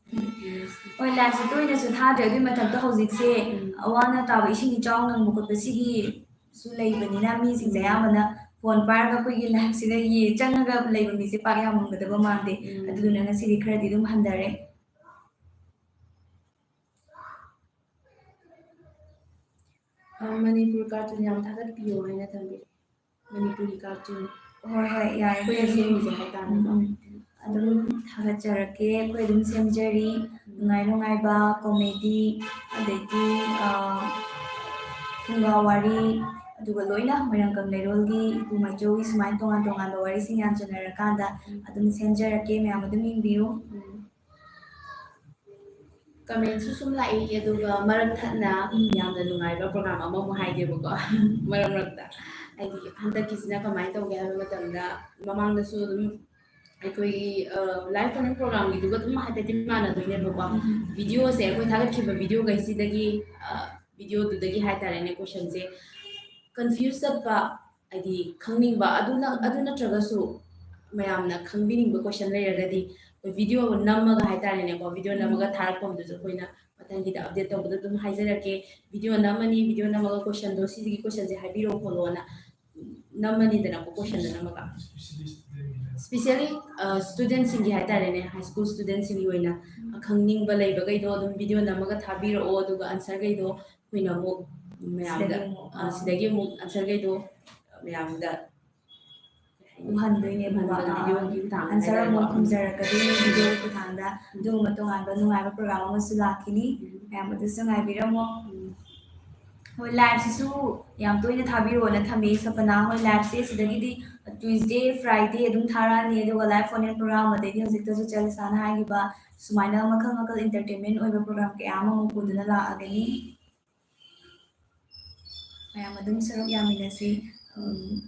ꯍꯣꯏ, ꯂꯥꯏꯐꯁꯦ ꯇꯣꯏꯅꯁꯨ ꯊꯥꯗ꯭ꯔꯦ꯫ ꯑꯗꯨꯏ ꯃꯊꯛꯇ ꯍꯧꯖꯤꯛꯁꯦ ꯎꯝ꯫ ꯑꯋꯥ ꯑꯅꯥ ꯇꯥꯕ, ꯏꯁꯤꯡ ꯏꯆꯥꯎ ꯅꯪꯕ ꯈꯣꯠꯄ ꯁꯤꯒꯤꯁꯨ ꯂꯩꯕꯅꯤꯅ ꯃꯤꯁꯤꯡꯁꯦ ꯑꯌꯥꯝꯕꯅ ꯐꯣꯟ ꯄꯥꯏꯔꯒ ꯑꯩꯈꯣꯏꯒꯤ ꯂꯥꯏꯐꯁꯤꯗ ꯌꯦ-, ꯆꯪꯉꯒ ꯂꯩꯕ ꯃꯤꯁꯦ ꯄꯥꯛ ꯌꯥꯝꯃꯝꯒꯗꯕ ꯃꯥꯟꯗꯦ꯫ ꯎꯝ꯫ ꯑꯗꯨꯗꯨꯅ ꯉꯁꯤꯗꯤ ꯈꯔꯗꯤ ꯑꯗꯨꯝ ꯍꯟꯊꯔꯦ꯫ ꯑ, ꯃꯅꯤꯄꯨꯔ ꯀꯥꯔꯇꯨꯟ ꯌꯥꯝ ꯊꯥꯒꯠꯄꯤꯌꯣ ꯍꯥꯏꯅ ꯊꯝꯕꯤꯔꯦ꯫ ꯃꯅꯤꯄꯨꯔꯤ ꯀꯥꯔꯇꯨꯟ ꯍꯣꯏ ꯍꯣꯏ, ꯌꯥꯔꯦ꯫ ꯑꯩꯈꯣꯏꯅ ꯁꯦꯝꯃꯤꯁꯦ ꯍꯥꯏꯇꯥꯔꯦꯀꯣ꯫ ꯎꯝ, ꯎꯝ꯫ ꯑꯗꯨꯝ ꯊꯥꯒꯠꯆꯔꯛꯀꯦ꯫ ꯑꯩꯈꯣꯏ ꯑꯗꯨꯝ ꯁꯦꯝꯖꯔꯤ꯫ ꯅꯨꯡꯉꯥꯏ ꯅꯨꯡꯉꯥꯏꯕ ꯀꯣꯃꯦꯗꯤ, ꯑꯗꯩꯗꯤ, ꯑ, ꯐꯨꯡꯒꯥ ꯋꯥꯔꯤ, ꯑꯗꯨꯒ ꯂꯣꯏꯅ ꯃꯣꯏꯔꯥꯡ ꯀꯪꯂꯩꯔꯣꯜꯒꯤ, ꯏꯄꯨ ꯃꯥꯏꯆꯧꯒꯤ ꯁꯨꯃꯥꯏꯅ ꯇꯣꯉꯥꯟ ꯇꯣꯉꯥꯟꯕ ꯋꯥꯔꯤꯁꯤꯡ ꯌꯥꯟꯁꯤꯟꯅꯔꯀꯥꯟꯗ ꯑꯗꯨꯝ ꯁꯦꯝꯖꯔꯛꯀꯦ꯫ ꯃꯌꯥꯝ ꯑꯗꯨꯝ ꯌꯦꯡꯕꯤꯌꯨ꯫ ꯎꯝ꯫ ꯀꯃꯦꯟꯁꯨ ꯁꯨꯝ ꯂꯥꯛꯏ, ꯑꯗꯨꯒ ꯃꯔꯛ ꯊꯠꯅ ꯌꯥꯝꯅ ꯅꯨꯡꯉꯥꯏꯕ ꯄ꯭ꯔꯣꯒ꯭ꯔꯥꯝ ꯑꯃꯃꯨꯛ ꯍꯥꯏꯒꯦꯕꯀꯣ꯫ ꯃꯔꯛ ꯃꯔꯛꯇ ꯍꯥꯏꯗꯤ ꯍꯟꯗꯛꯀꯤꯁꯤꯅ ꯀꯃꯥꯏꯅ ꯇꯧꯒꯦ ꯍꯥꯏꯕ ꯃꯇꯝꯗ, ꯃꯃꯥꯡꯗꯁꯨ ꯑꯗꯨꯝ ꯑꯩꯈꯣꯏꯒꯤ, ꯑ, ꯂꯥꯏꯐ ꯐꯣꯔꯃꯤꯡ ꯄ꯭ꯔꯣꯒ꯭ꯔꯥꯝꯒꯤꯗꯨꯒ ꯑꯗꯨꯝ ꯍꯥꯏꯐꯦꯠꯇꯤ ꯃꯥꯟꯅꯗꯣꯏꯅꯦꯕꯀꯣ꯫ ꯚꯤꯗꯤꯑꯣꯁꯦ ꯑꯩꯈꯣꯏ ꯊꯥꯒꯠꯈꯤꯕ ꯚꯤꯗꯤꯑꯣꯈꯩꯁꯤꯗꯒꯤ, ꯑ, ꯚꯤꯗꯤꯑꯣꯗꯨꯗꯒꯤ ꯍꯥꯏꯇꯥꯔꯦꯅꯦ, ꯀꯣꯏꯁꯟꯁꯦ ꯀꯟꯐ꯭ꯌꯨꯁ ꯆꯠꯄ, ꯍꯥꯏꯗꯤ ꯈꯪꯅꯤꯡꯕ, ꯑꯗꯨꯅ, ꯑꯗꯨ ꯅꯠꯇ꯭ꯔꯒꯁꯨ ꯃꯌꯥꯝꯅ ꯈꯪꯕꯤꯅꯤꯡꯕ ꯀꯣꯏꯁꯟ ꯂꯩꯔꯒꯗꯤ ꯑꯩꯈꯣꯏ ꯚꯤꯗꯤꯑꯣ ꯅꯝꯃꯒ ꯍꯥꯏꯇꯥꯔꯦꯅꯦꯀꯣ, ꯚꯤꯗꯤꯑꯣ ꯅꯝꯃꯒ ꯊꯥꯔꯛꯄ ꯑꯃꯗꯁꯨ ꯑꯩꯈꯣꯏꯅ ꯃꯊꯪꯒꯤꯗ ꯑꯞꯗꯦꯠ ꯇꯧꯕꯗ ꯑꯗꯨꯝ ꯍꯥꯏꯖꯔꯛꯀꯦ꯫ ꯚꯤꯗꯤꯑꯣ ꯅꯝꯃꯅꯤ, ꯚꯤꯗꯤꯑꯣ ꯅꯝꯃꯒ ꯀꯣꯏꯁꯟꯗꯣ ꯁꯤꯁꯤꯒꯤ ꯀꯣꯏꯁꯟꯁꯦ ꯍꯥꯏꯕꯤꯔꯛꯑꯣ ꯈꯣꯠꯂꯣꯅ ꯅꯝꯃꯅꯤꯗꯅꯀꯣ, ꯀꯣꯏꯁꯟꯗꯣ ꯅꯝꯃꯒ꯫ ꯏꯁꯄꯤꯁꯦꯜꯂꯤ ꯁ꯭ꯇꯨꯗꯦꯟꯁꯤꯡꯒꯤ ꯍꯥꯏꯇꯥꯔꯦꯅꯦ, ꯍꯥꯏ ꯁ꯭ꯀꯨꯜ ꯁ꯭ꯇꯨꯗꯦꯟꯁꯤꯡꯒꯤ ꯑꯣꯏꯅ ꯈꯪꯅꯤꯡꯕ ꯂꯩꯕꯈꯩꯗꯣ ꯑꯗꯨꯝ ꯚꯤꯗꯤꯑꯣ ꯅꯝꯃꯒ ꯊꯥꯕꯤꯔꯛꯑꯣ, ꯑꯗꯨꯒ ꯑꯟꯁꯔꯈꯩꯗꯣ ꯑꯩꯈꯣꯏꯅ ꯑꯃꯨꯛ ꯃꯌꯥꯝꯗ, ꯁꯤꯗꯒꯤ ꯑꯃꯨꯛ, ꯑ, ꯑꯥ꯫ ꯁꯤꯗꯒꯤ ꯑꯃꯨꯛ ꯑꯟꯁꯔꯈꯩꯗꯣ ꯃꯌꯥꯝꯗ ꯎꯍꯟꯗꯣꯏꯅꯦꯕꯀꯣ꯫ ꯎꯍꯟꯕꯗ ꯑꯥ, ꯚꯤꯗꯤꯑꯣꯒꯤ ꯈꯨꯠꯊꯥꯡꯗ ꯑꯟꯁꯔ ꯑꯃꯨꯛ ꯍꯥꯏꯇꯥꯔꯦꯀꯣ꯫ ꯈꯨꯝꯖꯔꯛꯀꯗꯣꯏꯅꯦ ꯚꯤꯗꯤꯑꯣꯒꯤ ꯈꯨꯠꯊꯥꯡꯗ꯫ ꯑꯗꯨꯒꯨꯝꯕ ꯇꯣꯉꯥꯟꯕ ꯅꯨꯡꯉꯥꯏꯕ ꯄ꯭ꯔꯣꯒ꯭ꯔꯥꯝ ꯑꯃꯁꯨ ꯂꯥꯛꯈꯤꯅꯤ꯫ ꯎꯝ꯫ ꯃꯌꯥꯝ ꯑꯗꯨꯁꯨ ꯉꯥꯏꯕꯤꯔꯝꯃꯣ꯫ ꯎꯝ꯫ ꯍꯣꯏ, ꯂꯥꯏꯞꯁꯤꯁꯨ ꯌꯥꯝ ꯇꯣꯏꯅ ꯊꯥꯕꯤꯔꯛꯑꯣꯅ ꯊꯝꯃꯤ ꯁꯄꯅꯥ ꯍꯣꯏ꯫ ꯂꯥꯏꯞꯁꯦ ꯁꯤꯗꯒꯤꯗꯤ Tuesday, Friday ꯑꯗꯨꯝ ꯊꯥꯔꯛꯑꯅꯤ, ꯑꯗꯨꯒ ꯂꯥꯏꯞ ꯐꯣꯟ ꯏꯟ ꯄ꯭ꯔꯣꯒ꯭ꯔꯥꯝ, ꯑꯗꯩꯗꯤ ꯍꯧꯖꯤꯛꯇꯁꯨ ꯆꯦꯂꯤꯁꯥꯅ ꯍꯥꯏꯈꯤꯕ ꯁꯨꯃꯥꯏꯅ ꯃꯈꯜ ꯃꯈꯜ ꯏꯟꯇꯔꯇꯦꯟꯃꯦꯟ ꯑꯣꯏꯕ ꯄ꯭ꯔꯣꯒ꯭ꯔꯥꯝ ꯀꯌꯥ ꯑꯃꯃꯨꯛ ꯄꯨꯗꯨꯅ ꯂꯥꯛꯑꯒꯅꯤ꯫ ꯃꯌꯥꯝ ꯑꯗꯨꯝ ꯁꯔꯨꯛ ꯌꯥꯃꯤꯟꯅꯁꯤ꯫ ꯎꯝ,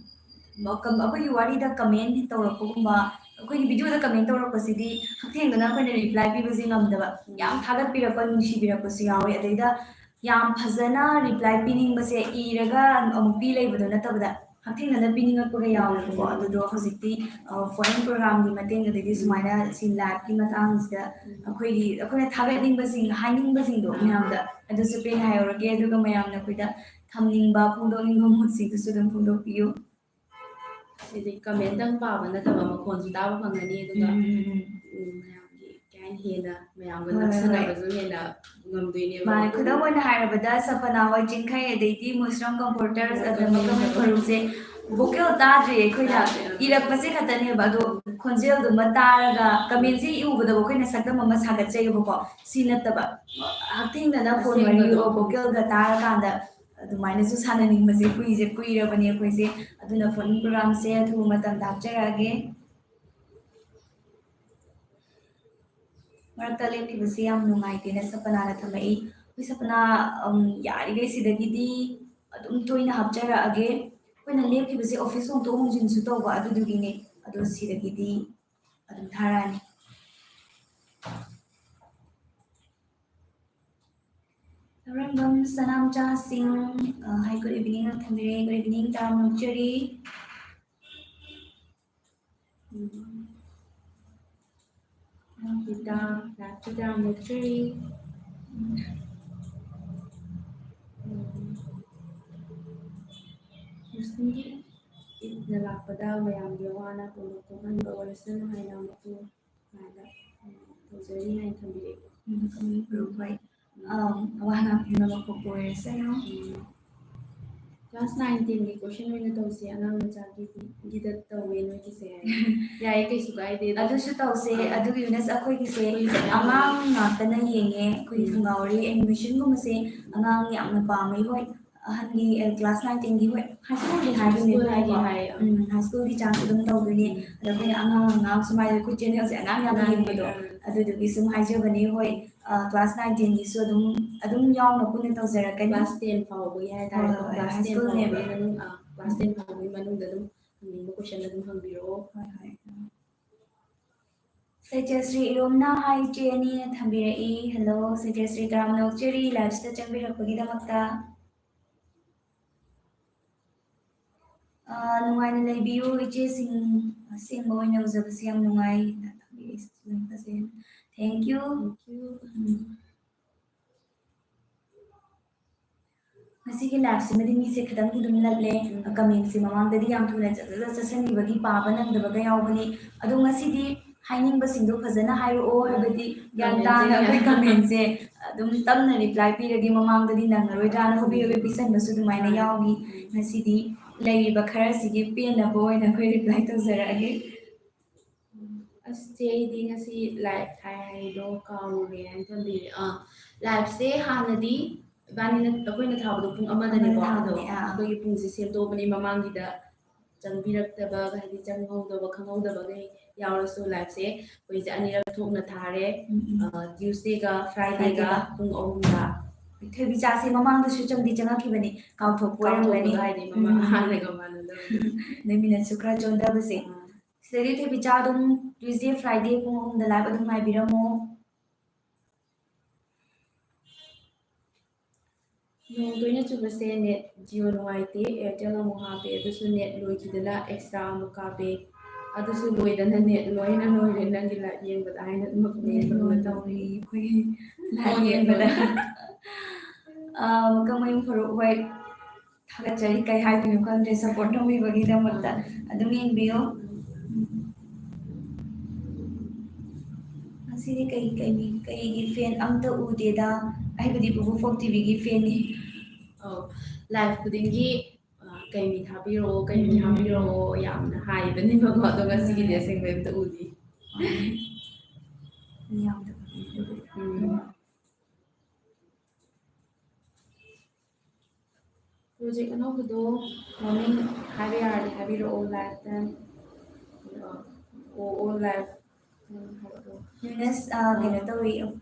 ꯃ-, ꯀꯝ-, ꯑꯩꯈꯣꯏꯒꯤ ꯋꯥꯔꯤꯗ ꯀꯃꯦꯟ ꯇꯧꯔꯛꯄꯒꯨꯝꯕ, ꯑꯩꯈꯣꯏꯒꯤ ꯚꯤꯗꯤꯑꯣꯗ ꯀꯃꯦꯟ ꯇꯧꯔꯛꯄꯁꯤꯗꯤ ꯍꯛꯊꯦꯡꯅꯅ ꯑꯩꯈꯣꯏꯅ ꯔꯤꯄ꯭ꯂꯥꯏ ꯄꯤꯕꯁꯦ ꯉꯝꯗꯕ꯫ ꯌꯥꯝ ꯊꯥꯒꯠꯄꯤꯔꯛꯄ, ꯅꯨꯡꯁꯤꯕꯤꯔꯛꯄꯁꯨ ꯌꯥꯎꯋꯦ꯫ ꯑꯗꯩꯗ ꯌꯥꯝ ꯐꯖꯅ ꯔꯤꯄ꯭ꯂꯥꯏ ꯄꯤꯅꯤꯡꯕꯁꯦ ꯏꯔꯒ ꯑꯃꯨꯛ ꯄꯤ ꯂꯩꯕꯗꯣ ꯅꯠꯇꯕꯗ ꯍꯛꯊꯦꯡꯅꯅ ꯄꯤꯅꯤꯡꯉꯛꯄꯒ ꯌꯥꯎꯋꯦꯕꯀꯣ꯫ ꯑꯗꯨꯗꯣ ꯍꯧꯖꯤꯛꯇꯤ, ꯑ, ꯐꯣꯟ ꯏꯟ ꯄ꯭ꯔꯣꯒ꯭ꯔꯥꯝꯒꯤ ꯃꯇꯦꯡ, ꯑꯗꯩꯗꯤ ꯁꯨꯃꯥꯏꯅ ꯁꯤ ꯂꯥꯏꯞꯀꯤ ꯃꯇꯥꯡꯁꯤꯗ ꯑꯩꯈꯣꯏꯒꯤ, ꯑꯩꯈꯣꯏꯅ ꯊꯥꯒꯠꯅꯤꯡꯕꯁꯤꯡ, ꯍꯥꯏꯅꯤꯡꯕꯁꯤꯡꯗꯣ ꯃꯌꯥꯝꯗ ꯑꯗꯨꯁꯨ ꯄꯦꯟꯅ ꯍꯥꯏꯍꯧꯔꯒꯦ꯫ ꯑꯗꯨꯒ ꯃꯌꯥꯝꯅ ꯑꯩꯈꯣꯏꯗ ꯊꯝꯅꯤꯡꯕ, ꯐꯣꯡꯗꯣꯛꯅꯤꯡꯕ ꯃꯣꯠꯁꯤꯡꯗꯨꯁꯨ ꯑꯗꯨꯝ ꯐꯣꯡꯗꯣꯛꯄꯤꯌꯨ꯫ ꯁꯤꯗꯤ ꯀꯃꯦꯟꯇꯪ ꯄꯥꯕ ꯅꯠꯇꯕ ꯃꯈꯣꯟꯁꯨ ꯇꯥꯕ ꯐꯪꯒꯅꯤ, ꯑꯗꯨꯒ, ꯎꯝ, ꯎꯝ, ꯎꯝ꯫ ꯎꯝ, ꯃꯌꯥꯝꯒꯤ ꯀꯩ ꯍꯥꯏꯅꯤ, ꯍꯦꯟꯅ ꯃꯌꯥꯝꯒ ꯍꯣꯏ, ꯍꯣꯏ, ꯍꯣꯏ꯫ ꯅꯛꯁꯟꯅꯕꯁꯨ ꯍꯦꯟꯅ ꯉꯝꯗꯣꯏꯅꯦꯕ꯫ ꯃꯥꯅꯦ, ꯈꯨꯗꯝ ꯑꯣꯏꯅ ꯍꯥꯏꯔꯕꯗ ꯁꯄꯅꯥ ꯍꯣꯏ ꯆꯤꯡꯈꯩ, ꯑꯗꯩꯗꯤ ꯃꯣꯏꯁ꯭ꯔꯝ ꯀꯝꯐꯣꯔꯇꯔꯁ, ꯑꯗ ꯃꯈꯜ ꯃꯈꯜ ꯐꯔꯨꯛꯁꯦ ꯚꯣꯀꯦꯜ ꯇꯥꯗ꯭ꯔꯤ ꯑꯩꯈꯣꯏꯅ꯫ ꯇꯥꯗ꯭ꯔꯤ, ꯑꯥ꯫ ꯏꯔꯛꯄꯁꯦ ꯈꯛꯇꯅꯦꯕ, ꯑꯗꯣ ꯈꯣꯟꯖꯦꯜꯗꯨꯃ ꯇꯥꯔꯒ ꯀꯃꯦꯟꯁꯦ ꯎꯕꯗꯕ ꯑꯩꯈꯣꯏꯅ ꯁꯛꯇꯝ ꯑꯃ ꯁꯥꯒꯠꯆꯩꯌꯦꯕꯀꯣ, ꯁꯤ ꯅꯠꯇꯕ ꯍꯛꯊꯦꯡꯅꯅ ꯐꯣꯟ ꯋꯥꯔꯤ ꯑꯁꯦꯡꯕꯗꯣ꯫ ꯚꯣꯀꯦꯜꯒ ꯇꯥꯔꯀꯥꯟꯗ ꯑꯗꯨꯃꯥꯏꯅꯁꯨ ꯁꯥꯟꯅꯅꯤꯡꯕꯁꯦ ꯀꯨꯏꯁꯦ ꯀꯨꯏꯔꯕꯅꯦ ꯑꯩꯈꯣꯏꯁꯦ꯫ ꯑꯗꯨꯅ ꯐꯣꯟ ꯄ꯭ꯔꯣꯒ꯭ꯔꯥꯝꯁꯦ ꯑꯊꯨꯕ ꯃꯇꯝꯗ ꯍꯥꯞꯆꯔꯛꯑꯒꯦ꯫ ꯃꯔꯛꯇ ꯂꯦꯞꯈꯤꯕꯁꯦ ꯌꯥꯝ ꯅꯨꯡꯉꯥꯏꯇꯦꯅ ꯁꯄꯅꯥꯅ ꯊꯝꯃꯛꯏ꯫ ꯑꯩꯈꯣꯏ ꯁꯄꯅꯥ, ꯎꯝ, ꯌꯥꯔꯤꯈꯩ ꯁꯤꯗꯒꯤꯗꯤ ꯑꯗꯨꯝ ꯇꯣꯏꯅ ꯍꯥꯞꯆꯔꯛꯑꯒꯦ꯫ ꯑꯩꯈꯣꯏꯅ ꯂꯦꯞꯈꯤꯕꯁꯦ ꯑꯣꯐꯤꯁ ꯍꯣꯡꯗꯣꯛ ꯍꯣꯡꯖꯤꯟꯁꯨ ꯇꯧꯕ ꯑꯗꯨꯗꯨꯒꯤꯅꯦ꯫ ꯑꯗꯣ ꯁꯤꯗꯒꯤꯗꯤ ꯑꯗꯨꯝ ꯊꯥꯔꯛꯑꯅꯤ꯫ ꯂꯧꯔꯦꯝꯕꯝ ꯁꯅꯥꯝꯆꯥ ꯁꯤꯡ, ꯑ, hi, good evening ꯅ ꯊꯝꯕꯤꯔꯦ꯫ Good evening, ꯇꯔꯥꯝꯅ ꯑꯣꯛꯆꯔꯤ꯫ ꯎꯝ꯫ ꯂꯥꯛꯄꯤꯗ, ꯂꯥꯛꯄꯤꯗ, ꯅꯣꯛꯆꯔꯤ꯫ ꯎꯝ, ꯃꯨꯁꯂꯤꯝꯒꯤ ꯏꯗꯅ ꯂꯥꯛꯄꯗ ꯃꯌꯥꯝꯒꯤ ꯑꯋꯥ ꯑꯅꯥ ꯄꯨꯝꯅꯃꯛ ꯀꯣꯛꯍꯟꯕ ꯑꯣꯏꯔꯁꯅꯨ ꯍꯥꯏꯅ ꯃꯄꯨ ꯍꯥꯏꯅ ꯇꯧꯖꯔꯤ ꯍꯥꯏꯅ ꯊꯝꯕꯤꯔꯛꯏ꯫ ꯎꯝ, ꯎꯝ, ꯎꯝ, ꯍꯣꯏ꯫ ꯑꯝ, ꯑꯋꯥ ꯑꯅꯥ ꯄꯨꯝꯅꯃꯛ ꯀꯣꯛꯄ ꯑꯣꯏꯔꯁꯅꯨ꯫ ꯎꯝ꯫ Class nine ten ꯒꯤ question ꯑꯣꯏꯅ ꯇꯧꯁꯦ, ꯑꯉꯥꯡ ꯃꯆꯥꯒꯤꯗ ꯇꯧꯋꯦ ꯅꯣꯏꯒꯤꯁꯦ꯫ ꯌꯥꯏꯌꯦ, ꯀꯩꯁꯨ ꯀꯥꯏꯗꯦ꯫ ꯑꯗꯨꯁꯨ ꯇꯧꯁꯦ꯫ ꯑꯥ꯫ ꯑꯗꯨꯒꯤ ꯃꯤꯁ ꯑꯩꯈꯣꯏꯒꯤꯁꯦ ꯑꯩꯈꯣꯏꯒꯤꯁꯦ ꯑꯉꯥꯡ ꯉꯥꯛꯇꯅ ꯌꯦꯡꯉꯦ꯫ ꯑꯩꯈꯣꯏꯒꯤ ꯎꯝ꯫ ꯐꯨꯡꯒꯥ ꯋꯥꯔꯤ animation ꯒꯨꯝꯕꯁꯦ ꯑꯉꯥꯡ ꯌꯥꯝꯅ ꯄꯥꯝꯃꯦ꯫ ꯍꯣꯏ, ꯑꯍꯟꯒꯤ, ꯑ, class nine ten ꯒꯤ, ꯍꯣꯏ, high school ꯗꯤ ꯍꯥꯏꯗꯣꯏꯅꯦ, high school ꯍꯥꯏꯗꯤ ꯍꯥꯏꯗꯤ꯫ ꯍꯥꯏ, ꯑꯥ꯫ ꯎꯝ, high school ꯒꯤ chance ꯑꯗꯨꯝ ꯇꯧꯗꯣꯏꯅꯦ꯫ ꯎꯝ꯫ ꯑꯗꯣ ꯑꯩꯈꯣꯏꯅ ꯑꯉꯥꯡ ꯑꯉꯥꯡ ꯁꯨꯃꯥꯏꯅ ꯑꯩꯈꯣꯏ channel ꯁꯦ ꯑꯉꯥꯡ ꯌꯥꯝ ꯑꯉꯥꯡꯒꯤ, ꯌꯦꯡꯕꯗꯣ, ꯑꯥ꯫ ꯑꯗꯨꯗꯨꯒꯤ ꯁꯨꯝ ꯍꯥꯏꯖꯕꯅꯦ꯫ ꯍꯣꯏ, ꯑ, class nine ten ꯒꯤꯁꯨ ꯑꯗꯨꯝ, ꯑꯗꯨꯝ ꯌꯥꯎꯅ ꯄꯨꯟꯅ ꯇꯧꯖꯔꯛꯀꯅꯤ꯫ Class ten ꯐꯥꯎꯕꯒꯤ ꯍꯥꯏꯇꯥꯔꯦꯀꯣ꯫ ꯍꯣꯏ, ꯍꯣꯏ, class high ten school ꯅꯦꯕ꯫ ꯐꯥꯎꯕꯒꯤ ꯃꯅꯨꯡ-, ꯑ, class ten ꯐꯥꯎꯕꯒꯤ ꯃꯅꯨꯡꯗ ꯑꯗꯨꯝ ꯍꯪꯅꯤꯡꯕ question ꯑꯗꯨꯝ ꯍꯪꯕꯤꯔꯛꯑꯣ꯫ ꯍꯣꯏ, ꯍꯣꯏ, ꯑ꯫ ꯁꯩꯇ꯭ꯌꯁ꯭ꯔꯤ ꯏꯔꯣꯝꯅ ꯍꯥꯏ ꯏꯆꯦ ꯑꯅꯤꯅ ꯊꯝꯕꯤꯔꯛꯏ꯫ Hello, ꯁꯩꯇ꯭ꯌꯁ꯭ꯔꯤ, ꯇꯔꯥꯝꯅ ꯑꯣꯛꯆꯔꯤ live ꯁꯤꯗ ꯆꯪꯕꯤꯔꯛꯄꯒꯤꯗꯃꯛꯇ꯫ ꯑ, ꯅꯨꯡꯉꯥꯏꯅ ꯂꯩꯕꯤꯌꯨ ꯏꯆꯦꯁꯤꯡ, ꯑꯁꯦꯡꯕ ꯑꯣꯏꯅ ꯎꯖꯕꯁꯦ ꯌꯥꯝ ꯅꯨꯡꯉꯥꯏ꯫ ꯊꯝꯕꯤꯔꯛꯏ, ꯌꯥꯝ ꯐꯖꯩ꯫ Thank you꯫ Thank you꯫ ꯎꯝ꯫ ꯉꯁꯤꯒꯤ live ꯁꯤꯃꯗꯤ ꯃꯤꯁꯦ ꯈꯤꯇꯪꯗꯤ ꯑꯗꯨꯝ ꯂꯠꯂꯦ꯫ ꯎꯝ꯫ Comment ꯁꯦ ꯃꯃꯥꯡꯗꯗꯤ ꯌꯥꯝ ꯊꯨꯅ ꯖꯠ ꯖꯠ ꯖꯠ ꯆꯠꯁꯟꯈꯤꯕꯒꯤ ꯄꯥꯕ ꯅꯪꯗꯕꯒ ꯌꯥꯎꯕꯅꯤ꯫ ꯑꯗꯣ ꯉꯁꯤꯗꯤ ꯍꯥꯏꯅꯤꯡꯕꯁꯤꯡꯗꯣ ꯐꯖꯅ ꯍꯥꯏꯔꯛꯑꯣ, ꯍꯥꯏꯕꯗꯤ ꯒ꯭ꯌꯥꯟ ꯇꯥꯅ ꯑꯩꯈꯣꯏ comment ꯁꯦ ꯑꯗꯨꯝ ꯇꯞꯅ reply ꯄꯤꯔꯒꯦ, ꯃꯃꯥꯡꯗꯗꯤ ꯅꯪꯉꯔꯣꯏꯗ꯭ꯔꯥꯅ ꯍꯣꯕꯦ ꯍꯣꯕꯦ ꯄꯤꯁꯟꯕꯁꯨ ꯑꯗꯨꯃꯥꯏꯅ ꯌꯥꯎꯈꯤ꯫ ꯉꯁꯤꯗꯤ ꯂꯩꯔꯤꯕ ꯈꯔꯁꯤꯒꯤ ꯄꯦꯟꯅꯕ ꯑꯣꯏꯅ ꯑꯩꯈꯣꯏ reply ꯇꯧꯖꯔꯛꯑꯒꯦ꯫ ꯑꯁ, ꯆꯦ, ꯑꯩꯗꯤ ꯉꯁꯤ live ꯊꯥꯏ ꯍꯥꯏꯗꯣ ꯀꯥꯎꯔꯨꯔꯦ ꯍꯥꯏꯅ ꯊꯝꯕꯤꯔꯦ꯫ ꯑꯥ, live ꯁꯦ ꯍꯥꯟꯅꯗꯤ ꯏꯕꯥꯅꯤꯅ, ꯑꯩꯈꯣꯏꯅ ꯊꯥꯕꯗꯣ ꯄꯨꯡ ꯑꯃꯗꯅꯦꯀꯣ꯫ ꯑꯃꯗ ꯊꯥꯕꯅꯦ, ꯑꯗꯣ ꯑꯥ, ꯑꯥ꯫ ꯑꯩꯈꯣꯏꯒꯤ ꯄꯨꯡꯁꯦ ꯁꯦꯝꯗꯣꯛꯑꯕꯅꯤ, ꯃꯃꯥꯡꯒꯤꯗ ꯆꯪꯕꯤꯔꯛꯇꯕ, ꯍꯥꯏꯗꯤ ꯆꯪꯍꯧꯗꯕ, ꯈꯪꯍꯧꯗꯕꯈꯩ ꯌꯥꯎꯔꯁꯨ live ꯁꯦ ꯑꯩꯈꯣꯏꯁꯦ ꯑꯅꯤꯔꯛ ꯊꯣꯛꯅ ꯊꯥꯔꯦ꯫ ꯎꯝ, ꯎꯝ꯫ ꯑ, Tuesday ꯒ Friday ꯒ Friday ꯒ꯫ ꯄꯨꯡ ꯑꯍꯨꯝꯗ꯫ ꯊꯣꯏꯕꯤꯆꯥꯁꯦ ꯃꯃꯥꯡꯗꯁꯨ ꯆꯪꯗꯤ ꯆꯪꯉꯛꯈꯤꯕꯅꯤ, ꯀꯥꯎꯊꯣꯛꯄ ꯑꯣꯏꯔꯝꯒꯅꯤ꯫ ꯀꯥꯎꯊꯣꯛꯄꯗꯣ ꯍꯥꯏꯗꯤ ꯃꯃꯥꯡ ꯎꯝ꯫ ꯍꯥꯟꯅꯒ ꯃꯥꯟꯅꯗꯕꯗꯣ꯫ ꯑꯗꯩ minute ꯁꯨ ꯈꯔ ꯆꯣꯟꯊꯕꯁꯦ꯫ ꯑꯥ꯫ ꯁꯤꯗꯒꯤ ꯊꯣꯏꯕꯤꯆꯥ ꯑꯗꯨꯝ Tuesday, Friday ꯄꯨꯡ ꯑꯍꯨꯝꯗ live ꯑꯗꯨꯝ ꯉꯥꯏꯕꯤꯔꯝꯃꯣ꯫ ꯅꯣꯡ ꯇꯣꯏꯅ ꯆꯨꯕꯁꯦ net Jio ꯅꯨꯡꯉꯥꯏꯇꯦ, Airtel ꯑꯃꯨꯛ ꯍꯥꯞꯄꯦ, ꯑꯗꯨꯁꯨ net ꯂꯣꯏꯈꯤꯗꯅ extra ꯑꯃꯨꯛ ꯀꯥꯞꯄꯦ꯫ ꯑꯗꯨꯁꯨ ꯂꯣꯏꯗꯅꯅꯦ, ꯂꯣꯏꯅ ꯂꯣꯏꯔꯦ ꯅꯪꯒꯤ live ꯌꯦꯡꯕꯗ ꯍꯥꯏꯅ ꯑꯗꯨꯃꯛ ꯂꯣꯏꯔꯦ ꯇꯧꯔꯤ ꯑꯩꯈꯣꯏꯒꯤ live ꯌꯦꯡꯕꯗ꯫ ꯑꯥ, ꯀꯃꯌꯨꯝ ꯐꯔꯨꯛ ꯍꯣꯏ, ꯊꯥꯒꯠꯆꯔꯤ, ꯀꯩ ꯍꯥꯏꯗꯣꯏꯅꯣ ꯈꯪꯗ꯭ꯔꯦ support ꯇꯧꯕꯤꯕꯒꯤꯗꯃꯛꯇ꯫ ꯑꯗꯨꯝ ꯌꯦꯡꯕꯤꯌꯨ꯫ ꯉꯁꯤꯗꯤ ꯀꯩ, ꯀꯩ, ꯀꯩꯒꯤ fan ꯑꯝꯇ ꯎꯗꯦꯗ? ꯑꯩꯕꯨꯗꯤ ꯕꯨꯕꯨ ꯐꯣꯛ ꯇꯤꯚꯤꯒꯤ fanꯅꯤ꯫ ꯑꯧ, live ꯈꯨꯗꯤꯡꯒꯤ, ꯑ, "ꯀꯩ ꯃꯤ ꯊꯥꯕꯤꯔꯛꯑꯣ, ꯀꯩ ꯃꯤ ꯊꯥꯕꯤꯔꯛꯑꯣ" ꯌꯥꯝꯅ ꯍꯥꯏꯕꯅꯦꯕꯀꯣ, ꯑꯗꯣ ꯉꯁꯤꯒꯤꯗꯤ ꯑꯁꯦꯡꯕꯩ ꯑꯝꯇ ꯎꯗꯦ꯫ ꯃꯤ ꯌꯥꯝꯗꯕꯒꯤ ꯑꯗꯨꯕꯨꯗꯤ꯫ ꯎꯝ꯫ Project ꯑꯅꯧꯕꯗꯣ ꯃꯃꯤꯡ ꯍꯥꯏꯕ ꯌꯥꯔꯗꯤ ꯍꯥꯏꯕꯤꯔꯛꯑꯣ, live ꯇ꯫ ꯑꯣ, ꯑꯣ, live꯫ ꯎꯝ, ꯍꯥꯏꯔꯛꯑꯣ꯫ ꯅ꯭ꯌꯨꯅꯦꯁ, ꯑ, ꯀꯩꯅꯣ ꯇꯧꯔꯤ,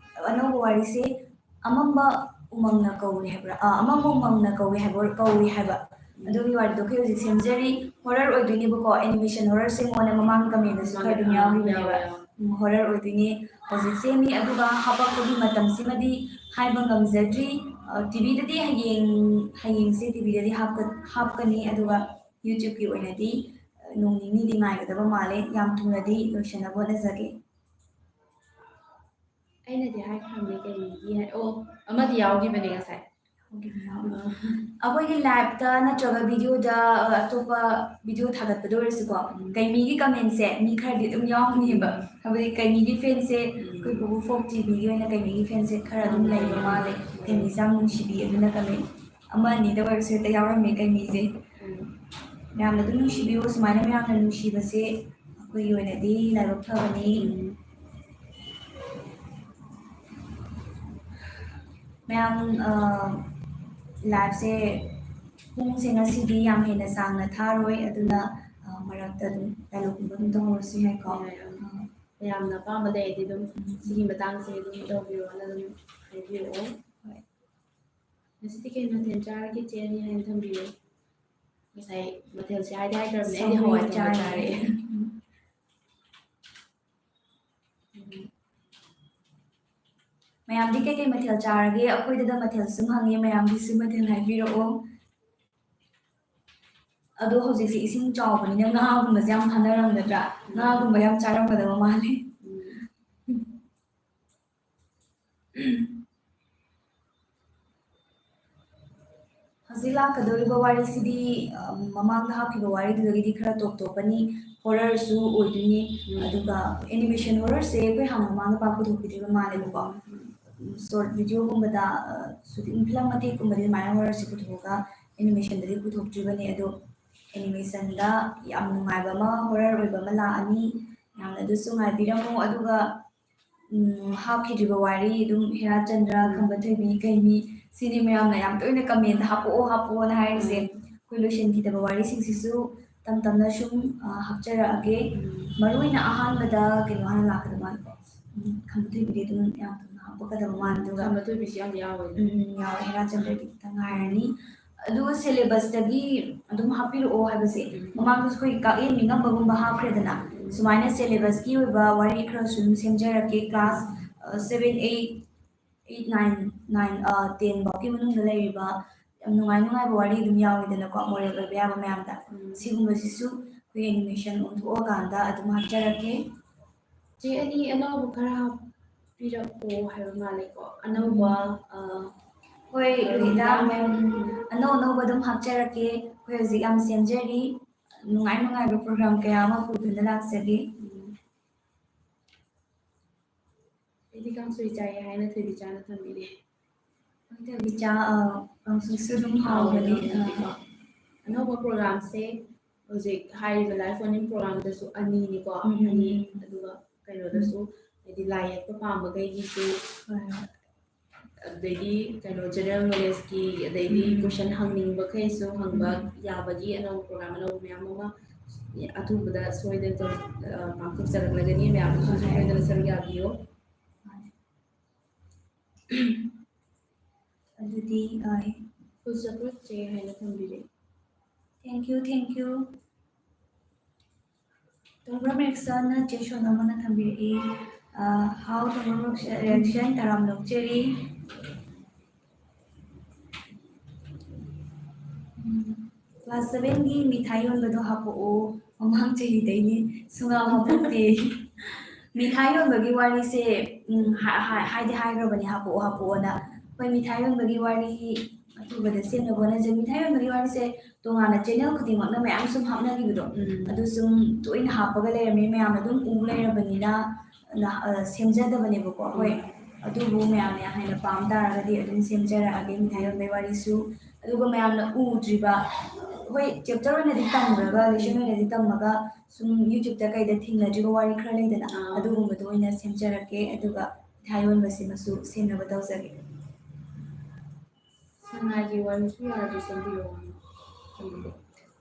ꯑꯅꯧꯕ ꯋꯥꯔꯤꯁꯦ ꯑꯃꯝꯕ ꯎꯃꯪꯅ ꯀꯧꯔꯤ ꯍꯥꯏꯕ꯭ꯔꯥ? ꯑ, ꯑꯃꯝꯕ ꯎꯃꯪꯅ ꯀꯧꯔꯤ ꯍꯥꯏꯕ, ꯀꯧꯔꯤ ꯍꯥꯏꯕ꯫ ꯑꯗꯨꯒꯤ ꯋꯥꯔꯤꯗꯣ ꯑꯩꯈꯣꯏ ꯍꯧꯖꯤꯛ ꯁꯦꯝꯖꯔꯤ꯫ Horror ꯑꯣꯏꯗꯣꯏꯅꯦꯕꯀꯣ, animation horror ꯁꯦꯝꯃꯣꯅ ꯃꯃꯥꯡ comment ꯇꯁꯨ ꯈꯔ ꯑꯗꯨꯝ ꯌꯥꯎꯈꯤꯕꯅꯦꯕ꯫ ꯎꯝ, horror ꯑꯣꯏꯗꯣꯏꯅꯦ꯫ ꯍꯧꯖꯤꯛ ꯁꯦꯝꯃꯤ, ꯑꯗꯨꯒ ꯍꯥꯄꯛꯄꯒꯤ ꯃꯇꯝꯁꯤꯃꯗꯤ ꯍꯥꯏꯕ ꯉꯝꯖꯗ꯭ꯔꯤ꯫ ꯑ, ꯇꯤꯚꯤꯗꯗꯤ ꯍꯌꯦꯡ, ꯍꯌꯦꯡꯁꯦ ꯇꯤꯚꯤꯗꯗꯤ ꯍꯥꯞꯀ-, ꯍꯥꯞꯀꯅꯤ, ꯑꯗꯨꯒ YouTubeꯀꯤ ꯑꯣꯏꯅꯗꯤ, ꯑ, ꯅꯣꯡ ꯅꯤꯅꯤꯗꯤ ꯉꯥꯏꯒꯗꯕ ꯃꯥꯜꯂꯦ꯫ ꯌꯥꯝ ꯊꯨꯅꯗꯤ ꯂꯣꯏꯁꯤꯟꯅꯕ ꯍꯣꯠꯅꯖꯒꯦ꯫ ꯑꯩꯅꯗꯤ ꯍꯥꯏꯈ꯭ꯔꯕꯅꯦ ꯀꯩꯅꯣꯒꯤ ꯍꯥꯏ-, ꯑꯣ, ꯑꯃꯗꯤ ꯌꯥꯎꯈꯤꯕꯅꯦ ꯉꯁꯥꯏ꯫ ꯑꯩꯈꯣꯏꯒꯤ live ꯇ ꯅꯠꯇ꯭ꯔꯒ video ꯗ, ꯑ, ꯑꯇꯣꯞꯄ video ꯊꯥꯒꯠꯄꯗ ꯑꯣꯏꯔꯁꯨꯀꯣ, ꯎꯝ꯫ ꯀꯩꯃꯤꯒꯤ comment ꯁꯦ ꯃꯤ ꯈꯔꯗꯤ ꯑꯗꯨꯝ ꯌꯥꯎꯅꯤꯕ꯫ ꯎꯝ꯫ ꯍꯥꯏꯕꯗꯤ ꯀꯩꯃꯤꯒꯤ fan ꯁꯦ, ꯎꯝ꯫ ꯑꯩꯈꯣꯏ ꯕꯨꯕꯨ ꯐꯣꯛ ꯇꯤꯚꯤꯒꯤ ꯑꯣꯏꯅ ꯀꯩꯃꯤꯒꯤ fan ꯁꯦ ꯈꯔ ꯑꯗꯨꯝ ꯎꯝ꯫ ꯂꯩꯕ ꯃꯥꯜꯂꯦ꯫ ꯎꯝ꯫ ꯀꯩꯃꯤꯁꯦ ꯌꯥꯝ ꯅꯨꯡꯁꯤꯕꯤ, ꯑꯗꯨꯅ comment ꯑꯃ ꯑꯅꯤꯗ ꯑꯣꯏꯔꯁꯨ ꯍꯦꯛꯇ ꯌꯥꯎꯔꯝꯃꯦ ꯀꯩꯃꯤꯁꯦ꯫ ꯎꯝ꯫ ꯃꯌꯥꯝꯅ ꯑꯗꯨꯝ ꯅꯨꯡꯁꯤꯕꯤꯌꯨ, ꯁꯨꯃꯥꯏꯅ ꯃꯌꯥꯝꯅ ꯅꯨꯡꯁꯤꯕꯁꯦ ꯑꯩꯈꯣꯏꯒꯤ ꯑꯣꯏꯅꯗꯤ ꯂꯥꯏꯕꯛ ꯐꯕꯅꯤ꯫ ꯎꯝ꯫ ꯃꯌꯥꯝ, ꯑ, live ꯁꯦ ꯄꯨꯡꯁꯦ ꯉꯁꯤꯗꯤ ꯌꯥꯝ ꯍꯦꯟꯅ ꯁꯥꯡꯅ ꯊꯥꯔꯣꯏ, ꯑꯗꯨꯅ, ꯑ, ꯃꯔꯛꯇ ꯑꯗꯨꯝ dialogue ꯀꯨꯝꯕ ꯑꯗꯨꯝ ꯇꯧꯍꯧꯔꯁꯨ ꯌꯥꯏꯀꯣ꯫ ꯌꯥꯏ, ꯌꯥꯏ꯫ ꯑ꯫ ꯃꯌꯥꯝꯅ ꯑꯄꯥꯝꯕ ꯂꯩꯔꯗꯤ ꯑꯗꯨꯝ ꯎꯝ꯫ ꯁꯤꯒꯤ ꯃꯇꯥꯡꯁꯦ ꯑꯗꯨꯝ ꯇꯧꯕꯤꯔꯣꯅ ꯑꯗꯨꯝ ꯍꯥꯏꯕꯤꯔꯛꯑꯣ꯫ ꯍꯣꯏ꯫ ꯉꯁꯤꯗꯤ ꯀꯩ ꯃꯊꯦꯜ ꯆꯥꯔꯒꯦ, ꯆꯦ ꯑꯅꯤ ꯍꯥꯏꯅ ꯊꯝꯕꯤꯌꯨ꯫ ꯉꯁꯥꯏ ꯃꯊꯦꯜꯁꯦ ꯍꯥꯏꯗꯤ ꯍꯥꯏꯈ꯭ꯔꯕꯅꯦ, ꯑꯩꯗꯤ ꯁꯧꯒ꯭ꯔꯤ ꯍꯋꯥꯏ ꯊꯣꯡꯕ ꯆꯥꯔꯦ꯫ ꯆꯥꯔꯦ꯫ ꯎꯝ꯫ ꯃꯌꯥꯝꯗꯤ ꯀꯩꯀꯩ ꯃꯊꯦꯜ ꯆꯥꯔꯒꯦ? ꯑꯩꯈꯣꯏꯗꯗ ꯃꯊꯦꯜ ꯁꯨꯝ ꯍꯪꯉꯦ, ꯃꯌꯥꯝꯒꯤꯁꯨ ꯃꯊꯦꯜ ꯍꯥꯏꯕꯤꯔꯛꯑꯣ꯫ ꯑꯗꯣ ꯍꯧꯖꯤꯛꯁꯦ ꯏꯁꯤꯡ ꯆꯥꯎꯕꯅꯤꯅ ꯉꯥꯒꯨꯝꯕꯁꯦ ꯌꯥꯝ ꯐꯥꯅꯔꯝꯒꯗ꯭ꯔꯥ? ꯉꯥꯒꯨꯝꯕ ꯌꯥꯝ ꯆꯥꯔꯝꯒꯗꯕ ꯃꯥꯜꯂꯦ꯫ ꯍꯧꯖꯤꯛ ꯂꯥꯛꯀꯗꯧꯔꯤꯕ ꯋꯥꯔꯤꯁꯤꯗꯤ, ꯑ, ꯃꯃꯥꯡꯗ ꯍꯥꯞꯈꯤꯕ ꯋꯥꯔꯤꯗꯨꯗꯒꯤꯗꯤ ꯈꯔ ꯇꯣꯞ ꯇꯣꯞꯄꯅꯤ, ꯍꯣꯔꯔꯁꯨ ꯑꯣꯏꯗꯣꯏꯅꯤ, ꯎꯝ꯫ ꯑꯗꯨꯒ ꯑꯦꯅꯤꯃꯦꯁꯟ ꯍꯣꯔꯔꯁꯦ ꯑꯩꯈꯣꯏ ꯍꯥꯟꯅ ꯃꯃꯥꯡꯗ ꯄꯥꯛ ꯄꯨꯊꯣꯛꯈꯤꯗ꯭ꯔꯤꯕ ꯃꯥꯜꯂꯦꯕꯀꯣ꯫ ꯎꯝ꯫ ꯁꯣꯔꯠ ꯚꯤꯗꯤꯑꯣꯒꯨꯝꯕꯗ, ꯑ, ꯁꯨꯇꯤꯡ ꯐꯤꯂꯝ ꯃꯇꯦꯛꯀꯨꯝꯕꯗꯤ ꯑꯗꯨꯃꯥꯏꯅ ꯍꯣꯔꯔꯁꯦ ꯄꯨꯊꯣꯛꯑꯒ ꯑꯦꯅꯤꯃꯦꯁꯟꯗꯗꯤ ꯄꯨꯊꯣꯛꯇ꯭ꯔꯤꯕꯅꯦ, ꯑꯗꯣ ꯑꯦꯅꯤꯃꯦꯁꯟꯗ ꯌꯥꯝ ꯅꯨꯡꯉꯥꯏꯕ ꯑꯃ, ꯍꯣꯔꯔ ꯑꯣꯏꯕ ꯑꯃ ꯂꯥꯛꯑꯅꯤ꯫ ꯌꯥꯝꯅ ꯑꯗꯨꯁꯨ ꯉꯥꯏꯕꯤꯔꯝꯃꯨ꯫ ꯑꯗꯨꯒ, ꯎꯝ, ꯍꯥꯞꯈꯤꯗ꯭ꯔꯤꯕ ꯋꯥꯔꯤ ꯑꯗꯨꯝ ꯍꯦꯔꯥꯆꯟꯗ꯭ꯔ, ꯎꯝ꯫ ꯈꯝꯕ ꯊꯣꯏꯕꯤ, ꯀꯩꯅꯤ, ꯁꯤꯅꯤ ꯃꯌꯥꯝꯅ ꯌꯥꯝ ꯇꯣꯏꯅ ꯀꯃꯦꯟꯗ "ꯍꯥꯞꯄꯛꯑꯣ, ꯍꯥꯞꯄꯛꯑꯣꯅ" ꯍꯥꯏꯔꯤꯁꯦ꯫ ꯎꯝ꯫ ꯑꯩꯈꯣꯏ ꯂꯣꯏꯁꯤꯟꯈꯤꯗꯕ ꯋꯥꯔꯤꯁꯤꯡꯁꯤꯁꯨ ꯇꯞ ꯇꯞꯅ ꯁꯨꯝ, ꯑ, ꯍꯥꯞꯆꯔꯛꯑꯒꯦ꯫ ꯎꯝ꯫ ꯃꯔꯨ ꯑꯣꯏꯅ ꯑꯍꯥꯟꯕꯗ ꯀꯩꯅꯣ ꯍꯥꯟꯅ ꯂꯥꯛꯀꯗꯕ ꯃꯥꯜꯂꯦꯀꯣ꯫ ꯎꯝ, ꯈꯝꯕ ꯊꯣꯏꯕꯤꯗꯤ ꯑꯗꯨꯝ ꯌꯥꯝ ꯊꯨꯅ ꯍꯥꯞꯄꯛꯀꯗꯕ ꯃꯥꯜꯂꯦ, ꯑꯗꯨꯒ ꯈꯝꯕ ꯊꯣꯏꯕꯤꯁꯨ ꯌꯥꯝ ꯌꯥꯎꯋꯦ꯫ ꯎꯝ, ꯎꯝ, ꯌꯥꯎꯋꯦ꯫ ꯍꯦꯔꯥꯆꯟꯗ꯭ꯔꯒꯤ ꯈꯤꯇꯪ ꯉꯥꯏꯔꯅꯤ꯫ ꯑꯗꯨꯒ ꯁꯦꯂꯦꯕꯁꯇꯒꯤ ꯑꯗꯨꯝ ꯍꯥꯞꯄꯤꯔꯛꯑꯣ ꯍꯥꯏꯕꯁꯦ, ꯎꯝ꯫ ꯃꯃꯥꯡꯗꯁꯨ ꯑꯩꯈꯣꯏ ꯀꯥꯛꯌꯦꯟ ꯃꯤꯉꯝꯕꯒꯨꯝꯕ ꯍꯥꯞꯈ꯭ꯔꯦꯗꯅ, ꯎꯝ꯫ ꯁꯨꯃꯥꯏꯅ ꯁꯦꯂꯦꯕꯁꯀꯤ ꯑꯣꯏꯕ ꯋꯥꯔꯤ ꯈꯔꯁꯨ ꯑꯗꯨꯝ ꯁꯦꯝꯖꯔꯛꯀꯦ꯫ ꯀ꯭ꯂꯥꯁ, ꯑ, seven, eight, eight, nine, nine, ꯑ, ꯇꯦꯟ ꯐꯥꯎꯒꯤ ꯃꯅꯨꯡꯗ ꯂꯩꯔꯤꯕ ꯌꯥꯝ ꯅꯨꯡꯉꯥꯏ ꯅꯨꯡꯉꯥꯏꯕ ꯋꯥꯔꯤ ꯑꯗꯨꯝ ꯌꯥꯎꯋꯤꯗꯅꯀꯣ, ꯃꯣꯔꯦꯜ ꯑꯣꯏꯕ ꯌꯥꯕ ꯃꯌꯥꯝꯗ꯫ ꯎꯝ꯫ ꯁꯤꯒꯨꯝꯕꯁꯤꯁꯨ ꯑꯩꯈꯣꯏ ꯑꯦꯅꯤꯃꯦꯁꯟ ꯑꯣꯟꯊꯣꯛꯑꯀꯥꯟꯗ ꯑꯗꯨꯝ ꯍꯥꯞꯆꯔꯛꯀꯦ꯫ ꯆꯦ, ꯑꯅꯤ ꯑꯅꯧꯕ ꯈꯔ ꯍꯥꯞꯄꯤꯔꯛꯑꯣ ꯍꯥꯏꯕ ꯃꯥꯜꯂꯦꯀꯣ꯫ ꯑꯅꯧꯕ, ꯎꯝ꯫ ꯑ, ꯍꯣꯏ, ꯔꯣꯍꯤꯇꯥ ꯔꯣꯍꯤꯇꯥ ꯃꯦꯝ, ꯃꯦꯝ꯫ ꯑꯅꯧ ꯑꯅꯧꯕ ꯑꯗꯨꯝ ꯍꯥꯞꯆꯔꯛꯀꯦ꯫ ꯑꯩꯈꯣꯏ ꯍꯧꯖꯤꯛ ꯌꯥꯝ ꯁꯦꯝꯖꯔꯤ꯫ ꯅꯨꯡꯉꯥꯏ ꯅꯨꯡꯉꯥꯏꯕ ꯄ꯭ꯔꯣꯒ꯭ꯔꯥꯝ ꯀꯌꯥ ꯑꯃ ꯄꯨꯗꯨꯅ ꯂꯥꯛꯆꯒꯦ꯫ ꯎꯝ꯫ ꯑꯩꯗꯤ ꯀꯥꯡꯁꯣꯏ ꯆꯥꯏ ꯍꯥꯏꯅ ꯊꯣꯏꯕꯤꯆꯥꯅ ꯊꯝꯕꯤꯔꯦ꯫ ꯊꯣꯏꯕꯤꯆꯥ, ꯑ, ꯀꯥꯡꯁꯣꯏꯁꯨ ꯑꯗꯨꯝ ꯍꯥꯎꯕꯅꯤ꯫ ꯍꯥꯎꯕꯅꯦ, ꯑ꯫ ꯑꯅꯧꯕ ꯄ꯭ꯔꯣꯒ꯭ꯔꯥꯝꯁꯦ ꯍꯧꯖꯤꯛ ꯍꯥꯏꯔꯤꯕ ꯂꯥꯏꯐ ꯋꯥꯔꯅꯤꯡ ꯄ꯭ꯔꯣꯒ꯭ꯔꯥꯝꯗꯁꯨ ꯑꯅꯤꯅꯤꯀꯣ, ꯎꯝ꯫ ꯑꯅꯤ, ꯑꯗꯨꯒ ꯀꯩꯅꯣꯗꯁꯨ, ꯎꯝ꯫ ꯍꯥꯏꯗꯤ ꯂꯥꯏ ꯌꯦꯛꯄ ꯄꯥꯝꯕꯈꯩꯒꯤꯁꯨ, ꯍꯣꯏ, ꯍꯣꯏ꯫ ꯑꯗꯩꯗꯤ ꯀꯩꯅꯣ ꯖꯦꯅꯔꯦꯜ ꯅꯣꯂꯦꯖꯀꯤ, ꯑꯗꯩꯗꯤ ꯎꯝ꯫ ꯀꯣꯏꯁꯟ ꯍꯪꯅꯤꯡꯕꯈꯩꯁꯨ ꯍꯪꯕ ꯎꯝ꯫ ꯌꯥꯕꯒꯤ ꯑꯅꯧꯕ ꯄ꯭ꯔꯣꯒ꯭ꯔꯥꯝ ꯑꯅꯧꯕ ꯃꯌꯥꯝ ꯑꯃ ꯑꯊꯨꯕꯗ ꯁꯣꯏꯗꯅ ꯇꯧ-, ꯑ, ꯄꯥꯡꯊꯣꯛꯆꯔꯛꯂꯒꯅꯤ꯫ ꯃꯌꯥꯝꯅꯁꯨ ꯍꯣꯏ꯫ ꯁꯣꯏꯗꯅ ꯁꯔꯨꯛ ꯌꯥꯕꯤꯌꯨ꯫ ꯍꯣꯏ꯫ ꯑꯗꯨꯗꯤ, ꯑ, ꯐꯨꯜ ꯁꯄꯣꯔꯠ ꯆꯦ ꯍꯥꯏꯅ ꯊꯝꯕꯤꯔꯦ꯫ Thank you, thank you. ꯇꯣꯝꯕ꯭ꯔꯝ ꯔꯤꯌꯦꯛꯁꯟꯅ ꯆꯦ ꯁꯣꯅꯥꯃꯣꯟꯅ ꯊꯝꯕꯤꯔꯛꯏ꯫ ꯑ, ꯍꯥꯎ ꯇꯣꯝꯕ꯭ꯔꯝ ꯔꯤꯌꯦꯛꯁꯟ, ꯇꯔꯥꯝꯅ ꯑꯣꯛꯆꯔꯤ꯫ ꯎꯝ꯫ ꯀ꯭ꯂꯥꯁ ꯁꯚꯦꯟꯒꯤ ꯃꯤꯊꯥꯏ ꯌꯣꯟꯕꯗꯣ ꯍꯥꯄꯛꯑꯣ, ꯃꯃꯥꯡ ꯆꯍꯤꯗꯩꯅꯦ ꯁꯨꯡꯍꯥꯞ ꯍꯥꯄꯛꯇꯦ꯫ ꯃꯤꯊꯥꯏ ꯌꯣꯟꯕꯒꯤ ꯋꯥꯔꯤꯁꯦ, ꯎꯝ, ꯍꯥ-, ꯍꯥ-, ꯍꯥꯏꯗꯤ ꯍꯥꯏꯈ꯭ꯔꯕꯅꯦ, ꯍꯥꯄꯛꯑꯣ, ꯍꯥꯄꯛꯑꯣꯅ꯫ ꯑꯩꯈꯣꯏ ꯃꯤꯊꯥꯏ ꯌꯣꯟꯕꯒꯤ ꯋꯥꯔꯤ ꯑꯊꯨꯕꯗ ꯁꯦꯝꯅꯕ ꯍꯣꯠꯅꯖꯩ꯫ ꯃꯤꯊꯥꯏ ꯌꯣꯟꯕꯒꯤ ꯋꯥꯔꯤꯁꯦ ꯇꯣꯉꯥꯟꯅ ꯆꯦꯅꯦꯜ ꯈꯨꯗꯤꯡꯃꯛꯅ ꯃꯌꯥꯝ ꯁꯨꯝ ꯍꯥꯞꯅꯈꯤꯕꯗꯣ, ꯎꯝ꯫ ꯑꯗꯨ ꯁꯨꯝ ꯇꯣꯏꯅ ꯍꯥꯞꯄꯒ ꯂꯩꯔꯝꯃꯦ, ꯃꯌꯥꯝꯅ ꯑꯗꯨꯝ ꯎ ꯂꯩꯔꯕꯅꯤꯅ, ꯅ-, ꯑ, ꯁꯦꯝꯖꯗꯕꯅꯦꯕꯀꯣ ꯑꯩꯈꯣꯏ꯫ ꯎꯝ꯫ ꯑꯗꯨꯕꯨ ꯃꯌꯥꯝꯅ ꯌꯥꯝ ꯍꯦꯟꯅ ꯄꯥꯝ ꯇꯥꯔꯒꯗꯤ ꯑꯗꯨꯝ ꯁꯦꯝꯖꯔꯛꯑꯒꯦ ꯃꯤꯊꯥꯏ ꯌꯣꯟꯕꯒꯤ ꯋꯥꯔꯤꯁꯨ꯫ ꯑꯗꯨꯒ ꯃꯌꯥꯝꯅ ꯎꯗ꯭ꯔꯤꯕ, ꯍꯣꯏ, ꯆꯦꯞꯇꯔ ꯑꯣꯏꯅꯗꯤ ꯇꯝꯈ꯭ꯔꯒ, ꯂꯦꯁꯟ ꯑꯣꯏꯅꯗꯤ ꯇꯝꯃꯒ, ꯁꯨꯝ YouTube-ꯇ ꯀꯩꯗ ꯊꯦꯡꯅꯗ꯭ꯔꯤꯕ ꯋꯥꯔꯤ ꯈꯔ ꯂꯩꯗꯅ, ꯑꯥ꯫ ꯑꯗꯨꯒꯨꯝꯕꯗꯣ ꯑꯣꯏꯅ ꯁꯦꯝꯖꯔꯛꯀꯦ, ꯑꯗꯨꯒ ꯃꯤꯊꯥꯏ ꯌꯣꯟꯕꯁꯤꯃꯁꯨ ꯁꯦꯝꯅꯕ ꯇꯧꯖꯒꯦ꯫ ꯁꯉꯥꯏꯒꯤ ꯋꯥꯔꯤꯁꯨ ꯌꯥꯔꯗꯤ ꯁꯦꯝꯕꯤꯔꯛꯑꯣ꯫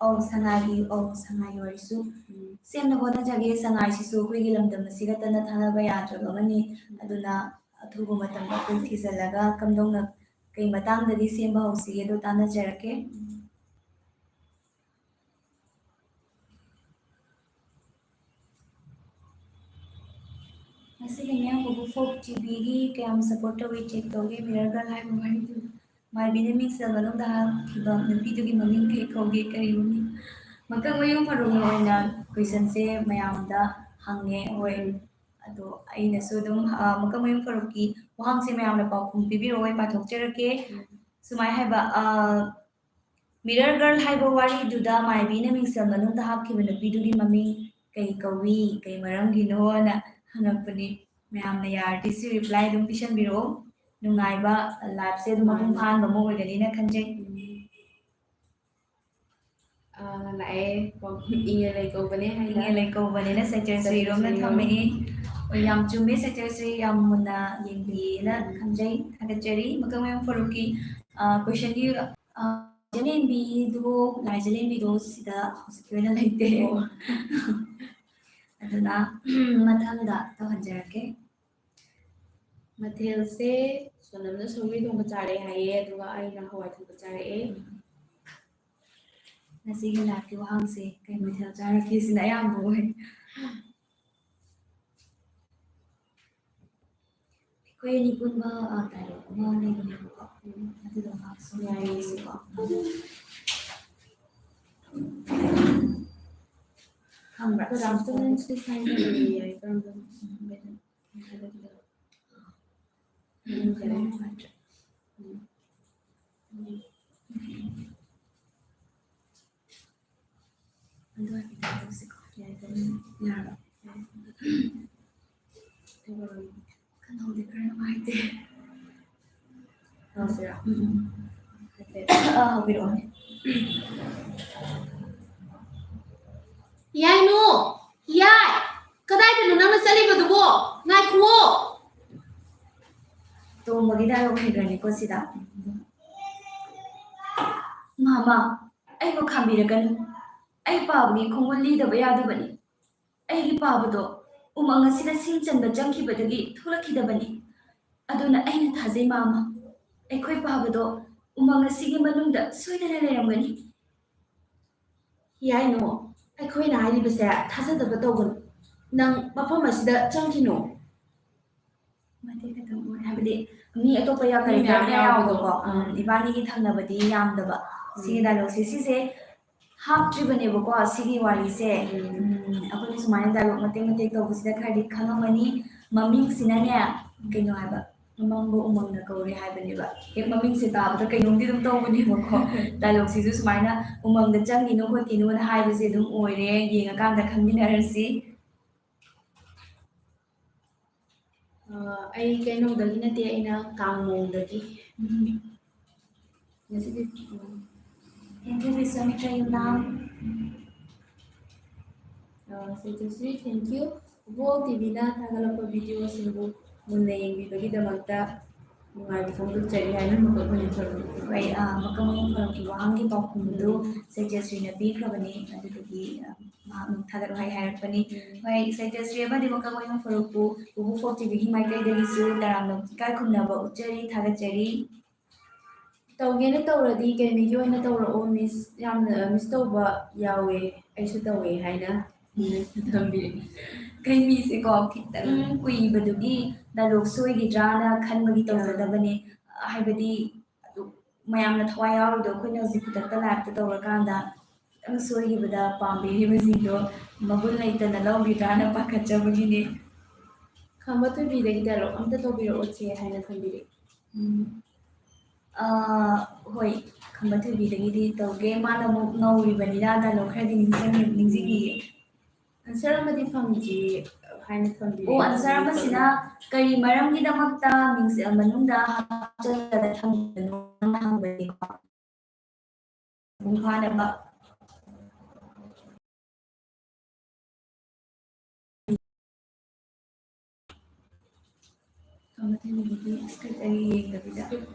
ꯑꯧ, ꯁꯉꯥꯏꯒꯤ, ꯑꯧ, ꯁꯉꯥꯏꯒꯤ ꯋꯥꯔꯤꯁꯨ ꯎꯝ꯫ ꯁꯦꯝꯅꯕ ꯍꯣꯠꯅꯖꯒꯦ꯫ ꯁꯉꯥꯏꯁꯤꯁꯨ ꯑꯩꯈꯣꯏꯒꯤ ꯂꯝꯗꯝ ꯑꯁꯤꯈꯛꯇꯅ ꯊꯥꯅꯕ ꯌꯥꯗ꯭ꯔꯕ ꯑꯃꯅꯤ꯫ ꯑꯗꯨꯅ ꯑꯊꯨꯕ ꯃꯇꯝꯗ ꯑꯩꯈꯣꯏ ꯊꯤꯖꯤꯜꯂꯒ ꯀꯝꯗꯧꯅ, ꯀꯩ ꯃꯇꯥꯡꯗꯒꯤ ꯁꯦꯝꯕ ꯍꯧꯁꯤꯒꯦꯗꯣ ꯇꯥꯟꯅꯖꯔꯛꯀꯦ꯫ ꯉꯁꯤꯒꯤ ꯃꯤꯌꯥꯝꯕꯕꯨ ꯐꯣꯛ ꯇꯤꯚꯤꯒꯤ ꯀꯌꯥꯝ ꯁꯞꯄꯣꯔꯠ ꯇꯧꯏ ꯆꯦꯛ ꯇꯧꯒꯦ꯫ ꯃꯤꯔꯔ ꯒꯔꯜ ꯍꯥꯏꯕ ꯋꯥꯔꯤꯗꯨ ꯃꯥꯏꯕꯤꯅ ꯃꯤꯡꯁꯦꯜ ꯃꯅꯨꯡꯗ ꯍꯥꯞꯈꯤꯕ ꯅꯨꯄꯤꯗꯨꯒꯤ ꯃꯃꯤꯡ ꯀꯩ ꯀꯧꯒꯦ, ꯀꯔꯤ ꯃꯃꯤꯡ? ꯃꯀꯛꯃꯌꯨꯝ ꯐꯥꯔꯨꯛꯅ ꯑꯣꯏꯅ ꯀꯣꯏꯁꯟꯁꯦ ꯃꯌꯥꯝꯗ ꯍꯪꯉꯦ꯫ ꯍꯣꯏ, ꯑꯗꯣ ꯑꯩꯅꯁꯨ ꯑꯗꯨꯝ, ꯑ, ꯃꯀꯛꯃꯌꯨꯝ ꯐꯥꯔꯨꯛꯀꯤ ꯋꯥꯍꯪꯁꯦ ꯃꯌꯥꯝꯅ ꯄꯥꯎꯈꯨꯝ ꯄꯤꯕꯤꯔꯛꯑꯣ, ꯑꯩ ꯄꯥꯊꯣꯛꯆꯔꯛꯀꯦ꯫ ꯁꯨꯃꯥꯏꯅ ꯍꯥꯏꯕ, ꯑ, ꯃꯤꯔꯔ ꯒꯔꯜ ꯍꯥꯏꯕ ꯋꯥꯔꯤꯗꯨꯗ ꯃꯥꯏꯕꯤꯅ ꯃꯤꯡꯁꯦꯜ ꯃꯅꯨꯡꯗ ꯍꯥꯞꯈꯤꯕ ꯅꯨꯄꯤꯗꯨꯒꯤ ꯃꯃꯤꯡ ꯀꯩ ꯀꯧꯏ, ꯀꯩ ꯃꯔꯝꯒꯤꯅꯣꯅ ꯍꯪꯉꯛꯄꯅꯤ꯫ ꯃꯌꯥꯝꯅ ꯌꯥꯔꯗꯤ ꯁꯤ ꯔꯤꯄ꯭ꯂꯥꯏ ꯑꯗꯨꯝ ꯄꯤꯁꯟꯕꯤꯔꯛꯑꯣ꯫ ꯅꯨꯡꯉꯥꯏꯕ ꯂꯥꯏꯐꯁꯦ ꯑꯗꯨꯝ ꯃꯄꯨꯡ ꯐꯥꯍꯟꯕ ꯑꯃ ꯑꯣꯏꯒꯅꯤꯅ ꯈꯟꯖꯩ꯫ ꯑꯥ, ꯂꯥꯛꯑꯦ꯫ ꯏꯉꯦ ꯂꯩꯀꯧꯕꯅꯦ ꯍꯥꯏꯅ꯫ ꯏꯉꯦ ꯂꯩꯀꯧꯕꯅꯦꯅ ꯁꯦꯇꯔꯁ꯭ꯔꯤꯔꯣꯝꯅ ꯁꯦꯇꯔꯁ꯭ꯔꯤꯔꯣꯝ꯫ ꯊꯝꯃꯛꯑꯦ꯫ ꯍꯣꯏ, ꯌꯥꯝ ꯆꯨꯝꯃꯦ, ꯁꯦꯇꯔꯁ꯭ꯔꯤ ꯌꯥꯝ ꯃꯨꯟꯅ ꯌꯦꯡꯕꯤꯌꯦꯅ ꯎꯝ꯫ ꯈꯟꯖꯩ꯫ ꯊꯥꯒꯠꯆꯔꯤ꯫ ꯃꯀꯛꯃꯌꯨꯝ ꯐꯥꯔꯨꯛꯀꯤ, ꯑꯥ, ꯀꯣꯏꯁꯟꯒꯤ, ꯑꯥ, ꯂꯥꯏꯖꯂꯦꯟꯕꯤꯗꯨ, ꯂꯥꯏꯖꯂꯦꯟꯕꯤꯗꯣ ꯁꯤꯗ ꯍꯧꯖꯤꯛꯀꯤ ꯑꯣꯏꯅ ꯂꯩꯇꯦ꯫ ꯑꯣ꯫ ꯑꯗꯨꯅ, ꯃꯊꯪꯗ ꯇꯧꯍꯟꯖꯔꯛꯀꯦ꯫ ꯃꯊꯦꯜꯁꯦ ꯁꯣꯅꯝꯅ ꯁꯧꯒ꯭ꯔꯤ ꯊꯣꯡꯕ ꯆꯥꯔꯛꯑꯦ ꯍꯥꯏꯌꯦ, ꯑꯗꯨꯒ ꯑꯩꯅ ꯍꯋꯥꯏ ꯊꯣꯡꯕ ꯆꯥꯔꯛꯑꯦ꯫ ꯉꯁꯤꯒꯤ ꯂꯥꯏꯐꯀꯤ ꯋꯥꯍꯪꯁꯦ ꯀꯩ ꯃꯊꯦꯜ ꯆꯥꯔꯛꯀꯦ ꯁꯤꯅ ꯑꯌꯥꯝꯕ ꯑꯣꯏ꯫ ꯑꯩꯈꯣꯏ ꯑꯅꯤ ꯄꯨꯟꯕ, ꯑ, ꯗꯥꯏꯂꯣꯒ ꯑꯃ ꯂꯩꯕꯅꯦꯕꯀꯣ꯫ ꯎꯝ꯫ ꯑꯗꯨꯗꯣ ꯉꯥꯏꯍꯥꯛ ꯁꯨꯝ ꯌꯥꯏꯌꯦ꯫ ꯌꯦꯡꯁꯤꯀꯣ꯫ ꯈꯪꯕ꯭ꯔꯥ? ꯀꯅꯥꯝꯇꯅ ꯁꯤ ꯁꯥꯏꯟ ꯇꯧꯕꯤꯌꯨ ꯌꯥꯏ, ꯀꯔꯝꯕ? ꯑꯗꯨ ꯍꯥꯏꯐꯦꯠꯇꯪ ꯇꯧꯁꯤꯀꯣ꯫ ꯌꯥꯔꯕ? ꯈꯅꯥꯎꯗꯤ ꯈꯔ ꯅꯨꯡꯉꯥꯏꯇꯦ꯫ ꯇꯧꯁꯤꯔꯥ? ꯎꯝ, ꯎꯝ꯫ ꯍꯥꯏꯐꯦꯠ꯫ ꯑꯥ, ꯍꯧꯕꯤꯔꯛꯑꯣꯅꯦ꯫ ꯌꯥꯏꯅꯣ! ꯌꯥꯏ! ꯀꯗꯥꯏꯗꯅꯣ ꯅꯪꯅ ꯆꯠꯂꯤꯕꯗꯨꯕꯣ? ꯉꯥꯏꯈꯨꯑꯣ! ꯇꯣꯝꯕꯒꯤ ꯗꯥꯏꯂꯣꯛ ꯍꯩꯈ꯭ꯔꯅꯤꯀꯣ ꯁꯤꯗ꯫ ꯃꯥꯃ, ꯑꯩꯕꯨ ꯈꯥꯝꯕꯤꯔꯒꯅꯨ꯫ ꯑꯩ ꯄꯥꯕꯒꯤ ꯈꯣꯡꯒꯨꯜ ꯂꯤꯗꯕ ꯌꯥꯗꯕꯅꯤ꯫ ꯑꯩꯒꯤ ꯄꯥꯕꯗꯣ ꯎꯃꯪ ꯑꯁꯤꯗ ꯁꯤꯡ ꯆꯟꯕ ꯆꯪꯈꯤꯕꯗꯒꯤ ꯊꯣꯛꯂꯛꯈꯤꯗꯕꯅꯤ꯫ ꯑꯗꯨꯅ ꯑꯩꯅ ꯊꯥꯖꯩ ꯃꯥꯃ, ꯑꯩꯈꯣꯏ ꯄꯥꯕꯗꯣ ꯎꯃꯪ ꯑꯁꯤꯒꯤ ꯃꯅꯨꯡꯗ ꯁꯣꯏꯗꯅ ꯂꯩꯔꯝꯒꯅꯤ꯫ ꯌꯥꯏꯅꯣ, ꯑꯩꯈꯣꯏꯅ ꯍꯥꯏꯔꯤꯕꯁꯦ ꯊꯥꯖꯗꯕ ꯇꯧꯒꯅꯨ꯫ ꯅꯪ ꯃꯐꯝ ꯑꯁꯤꯗ ꯆꯪꯈꯤꯅꯨ꯫ ꯃꯇꯦꯛ ꯈꯛꯇꯪ ꯑꯣꯏ, ꯍꯥꯏꯕꯗꯤ ꯃꯤ ꯑꯇꯣꯞꯄ ꯌꯥꯝ ꯃꯤ ꯃꯌꯥꯝ ꯌꯥꯝ ꯌꯥꯎꯕꯀꯣ꯫ ꯌꯥꯎꯕꯀꯣ꯫ ꯎꯝ, ꯏꯕꯥꯅꯤꯒꯤ ꯊꯪꯅꯕꯗꯤ ꯌꯥꯝꯗꯕ꯫ ꯁꯤꯒꯤ ꯗꯥꯏꯂꯣꯛꯁꯦ, ꯁꯤꯁꯦ ꯍꯥꯞꯇ꯭ꯔꯤꯕꯅꯦꯕꯀꯣ ꯁꯤꯒꯤ ꯋꯥꯔꯤꯁꯦ꯫ ꯎꯝ, ꯑꯩꯈꯣꯏꯅ ꯁꯨꯃꯥꯏꯅ ꯗꯥꯏꯂꯣꯛ ꯃꯇꯦꯛ ꯃꯇꯦꯛ ꯇꯧꯕꯁꯤꯗ ꯈꯔꯗꯤ ꯈꯪꯉꯝꯃꯅꯤ꯫ ꯃꯃꯤꯡꯁꯤꯅꯅꯦ, ꯀꯩꯅꯣ ꯍꯥꯏꯕ, "ꯃꯃꯪꯕꯨ ꯎꯃꯪꯅ ꯀꯧꯔꯦ" ꯍꯥꯏꯕꯅꯦꯕ꯫ ꯍꯦꯛ ꯃꯃꯤꯡꯁꯦ ꯇꯥꯕꯗ ꯀꯩꯅꯣꯝꯗꯤ ꯑꯗꯨꯝ ꯇꯧꯕꯅꯦꯕꯀꯣ꯫ ꯗꯥꯏꯂꯣꯛꯁꯤꯁꯨ ꯁꯨꯃꯥꯏꯅ, "ꯎꯃꯪꯗ ꯆꯪꯈꯤꯅꯨ ꯈꯣꯠꯈꯤꯅꯨꯅ" ꯍꯥꯏꯕꯁꯦ ꯑꯗꯨꯝ ꯑꯣꯏꯔꯦ꯫ ꯌꯦꯡꯉꯀꯥꯟꯗ ꯈꯪꯃꯤꯟꯅꯔꯁꯤ꯫ ꯑ, ꯑꯩ ꯀꯩꯅꯧꯗꯒꯤ ꯅꯠꯇꯦ, ꯑꯩꯅ ꯀꯥꯡꯃꯣꯡꯗꯒꯤ꯫ ꯉꯁꯤꯗꯤ, ꯎꯝ, Thank you, ꯕꯤꯁ꯭ꯋꯥꯃꯤꯇ꯭ꯔ ꯌꯨꯝꯅꯥꯝ꯫ ꯑ, ꯁꯤꯗꯁꯨ thank you꯫ ꯎꯕꯣꯜ ꯇꯤꯚꯤꯅ ꯊꯥꯒꯠꯂꯛꯄ ꯚꯤꯗꯤꯑꯣꯁꯤꯡꯕꯨ ꯃꯨꯟꯅ ꯌꯦꯡꯕꯤꯕꯒꯤꯗꯃꯛꯇ ꯅꯨꯡꯉꯥꯏꯕ ꯐꯣꯡꯗꯣꯛꯆꯔꯤ ꯍꯥꯏꯅ ꯃꯀꯣꯛ ꯃꯌꯨꯝ ꯐꯝ꯫ ꯍꯣꯏ, ꯑ, ꯃꯀꯣꯛ ꯃꯌꯨꯝ ꯐꯝꯒꯤ ꯋꯥꯍꯪꯒꯤ ꯄꯥꯎꯈꯨꯝꯗꯨ ꯁꯩꯇ꯭ꯌꯁ꯭ꯔꯤꯅ ꯄꯤꯈ꯭ꯔꯕꯅꯤ, ꯑꯗꯨꯗꯨꯒꯤ, ꯑ, ꯃꯍꯥꯛꯅ ꯊꯥꯒꯠ ꯋꯥꯍꯩ ꯍꯥꯏꯔꯛꯄꯅꯤ꯫ ꯍꯣꯏ, ꯁꯩꯇ꯭ꯌꯁ꯭ꯔꯤ ꯑꯃꯗꯤ ꯃꯀꯣꯛ ꯃꯌꯨꯝ ꯐꯔꯨꯛꯄꯨ ꯎꯕꯣꯜ ꯇꯤꯚꯤꯒꯤ ꯃꯥꯏꯀꯩꯗꯒꯤꯁꯨ ꯇꯔꯥꯝꯅ ꯏꯀꯥꯏ ꯈꯨꯝꯅꯕ ꯎꯠꯆꯔꯤ, ꯊꯥꯒꯠꯆꯔꯤ꯫ ꯇꯧꯒꯦꯅ ꯇꯧꯔꯗꯤ ꯀꯩꯃꯤꯒꯤ ꯑꯣꯏꯅ ꯇꯧꯔꯛꯑꯣ, ꯃꯤꯁ꯫ ꯌꯥꯝꯅ ꯃꯤꯁ ꯇꯧꯕ ꯌꯥꯎꯋꯦ, ꯑꯩꯁꯨ ꯇꯧꯋꯦ ꯍꯥꯏꯅ ꯃꯤꯁꯅ ꯊꯝꯕꯤꯔꯦ꯫ ꯀꯩꯃꯤꯁꯦꯀꯣ ꯈꯤꯇꯪ ꯀꯨꯏꯕꯗꯨꯒꯤ ꯗꯥꯏꯂꯣꯛ ꯁꯣꯏꯈꯤꯗ꯭ꯔꯥꯅ ꯈꯟꯕꯒꯤ ꯇꯧꯖꯗꯕꯅꯦ꯫ ꯍꯥꯏꯕꯗꯤ ꯑꯗꯨ ꯃꯌꯥꯝꯅ ꯊꯋꯥꯏ ꯌꯥꯎꯔꯤꯗꯣ ꯑꯩꯈꯣꯏꯅ ꯍꯧꯖꯤꯛ ꯈꯨꯗꯛꯇ ꯂꯥꯏꯞꯇ ꯇꯧꯔꯀꯥꯟꯗ ꯁꯣꯏꯈꯤꯕꯗ ꯄꯥꯝꯕꯤꯔꯤꯕꯁꯤꯡꯗꯣ ꯃꯒꯨꯟ ꯂꯩꯇꯅ ꯂꯧꯈꯤꯗ꯭ꯔꯥꯅ ꯄꯥꯈꯠꯆꯕꯒꯤꯅꯦ꯫ ꯈꯝꯕ ꯊꯣꯏꯕꯤꯗꯒꯤ dialogue ꯑꯝꯇ ꯇꯧꯕꯤꯔꯛꯑꯣ ꯆꯦ ꯍꯥꯏꯅ ꯊꯝꯕꯤꯔꯛꯏ꯫ ꯎꯝ꯫ ꯑꯥ, ꯍꯣꯏ, ꯈꯝꯕ ꯊꯣꯏꯕꯤꯗꯒꯤꯗꯤ ꯇꯧꯒꯦ꯫ ꯃꯥꯅ ꯑꯃꯨꯛ ꯅꯧꯔꯤꯕꯅꯤꯅ dialogue ꯈꯔꯗꯤ ꯅꯤꯡꯁꯤꯡꯉꯤ-, ꯅꯤꯡꯁꯤꯡꯉꯤꯌꯦ꯫ Answer ꯑꯃꯗꯤ ꯐꯪꯗ꯭ꯔꯤ ꯍꯥꯏꯅ ꯊꯝꯕꯤꯔꯛꯏ꯫ ꯑꯣ, answer ꯑꯃꯁꯤꯅ ꯀꯔꯤ ꯃꯔꯝꯒꯤꯗꯃꯛꯇ ꯃꯤꯡꯁꯦꯜ ꯃꯅꯨꯡꯗ ꯍꯥꯞꯆꯤꯜꯂꯒ ꯊꯝꯕꯅꯣ ꯍꯪꯕꯅꯤꯀꯣ꯫ ꯃꯄꯨꯡ ꯐꯥꯅꯕ꯫ ꯑꯃ ꯊꯦꯡꯅꯕꯗꯤ script ꯑꯩ ꯌꯦꯡꯗꯕꯤꯗ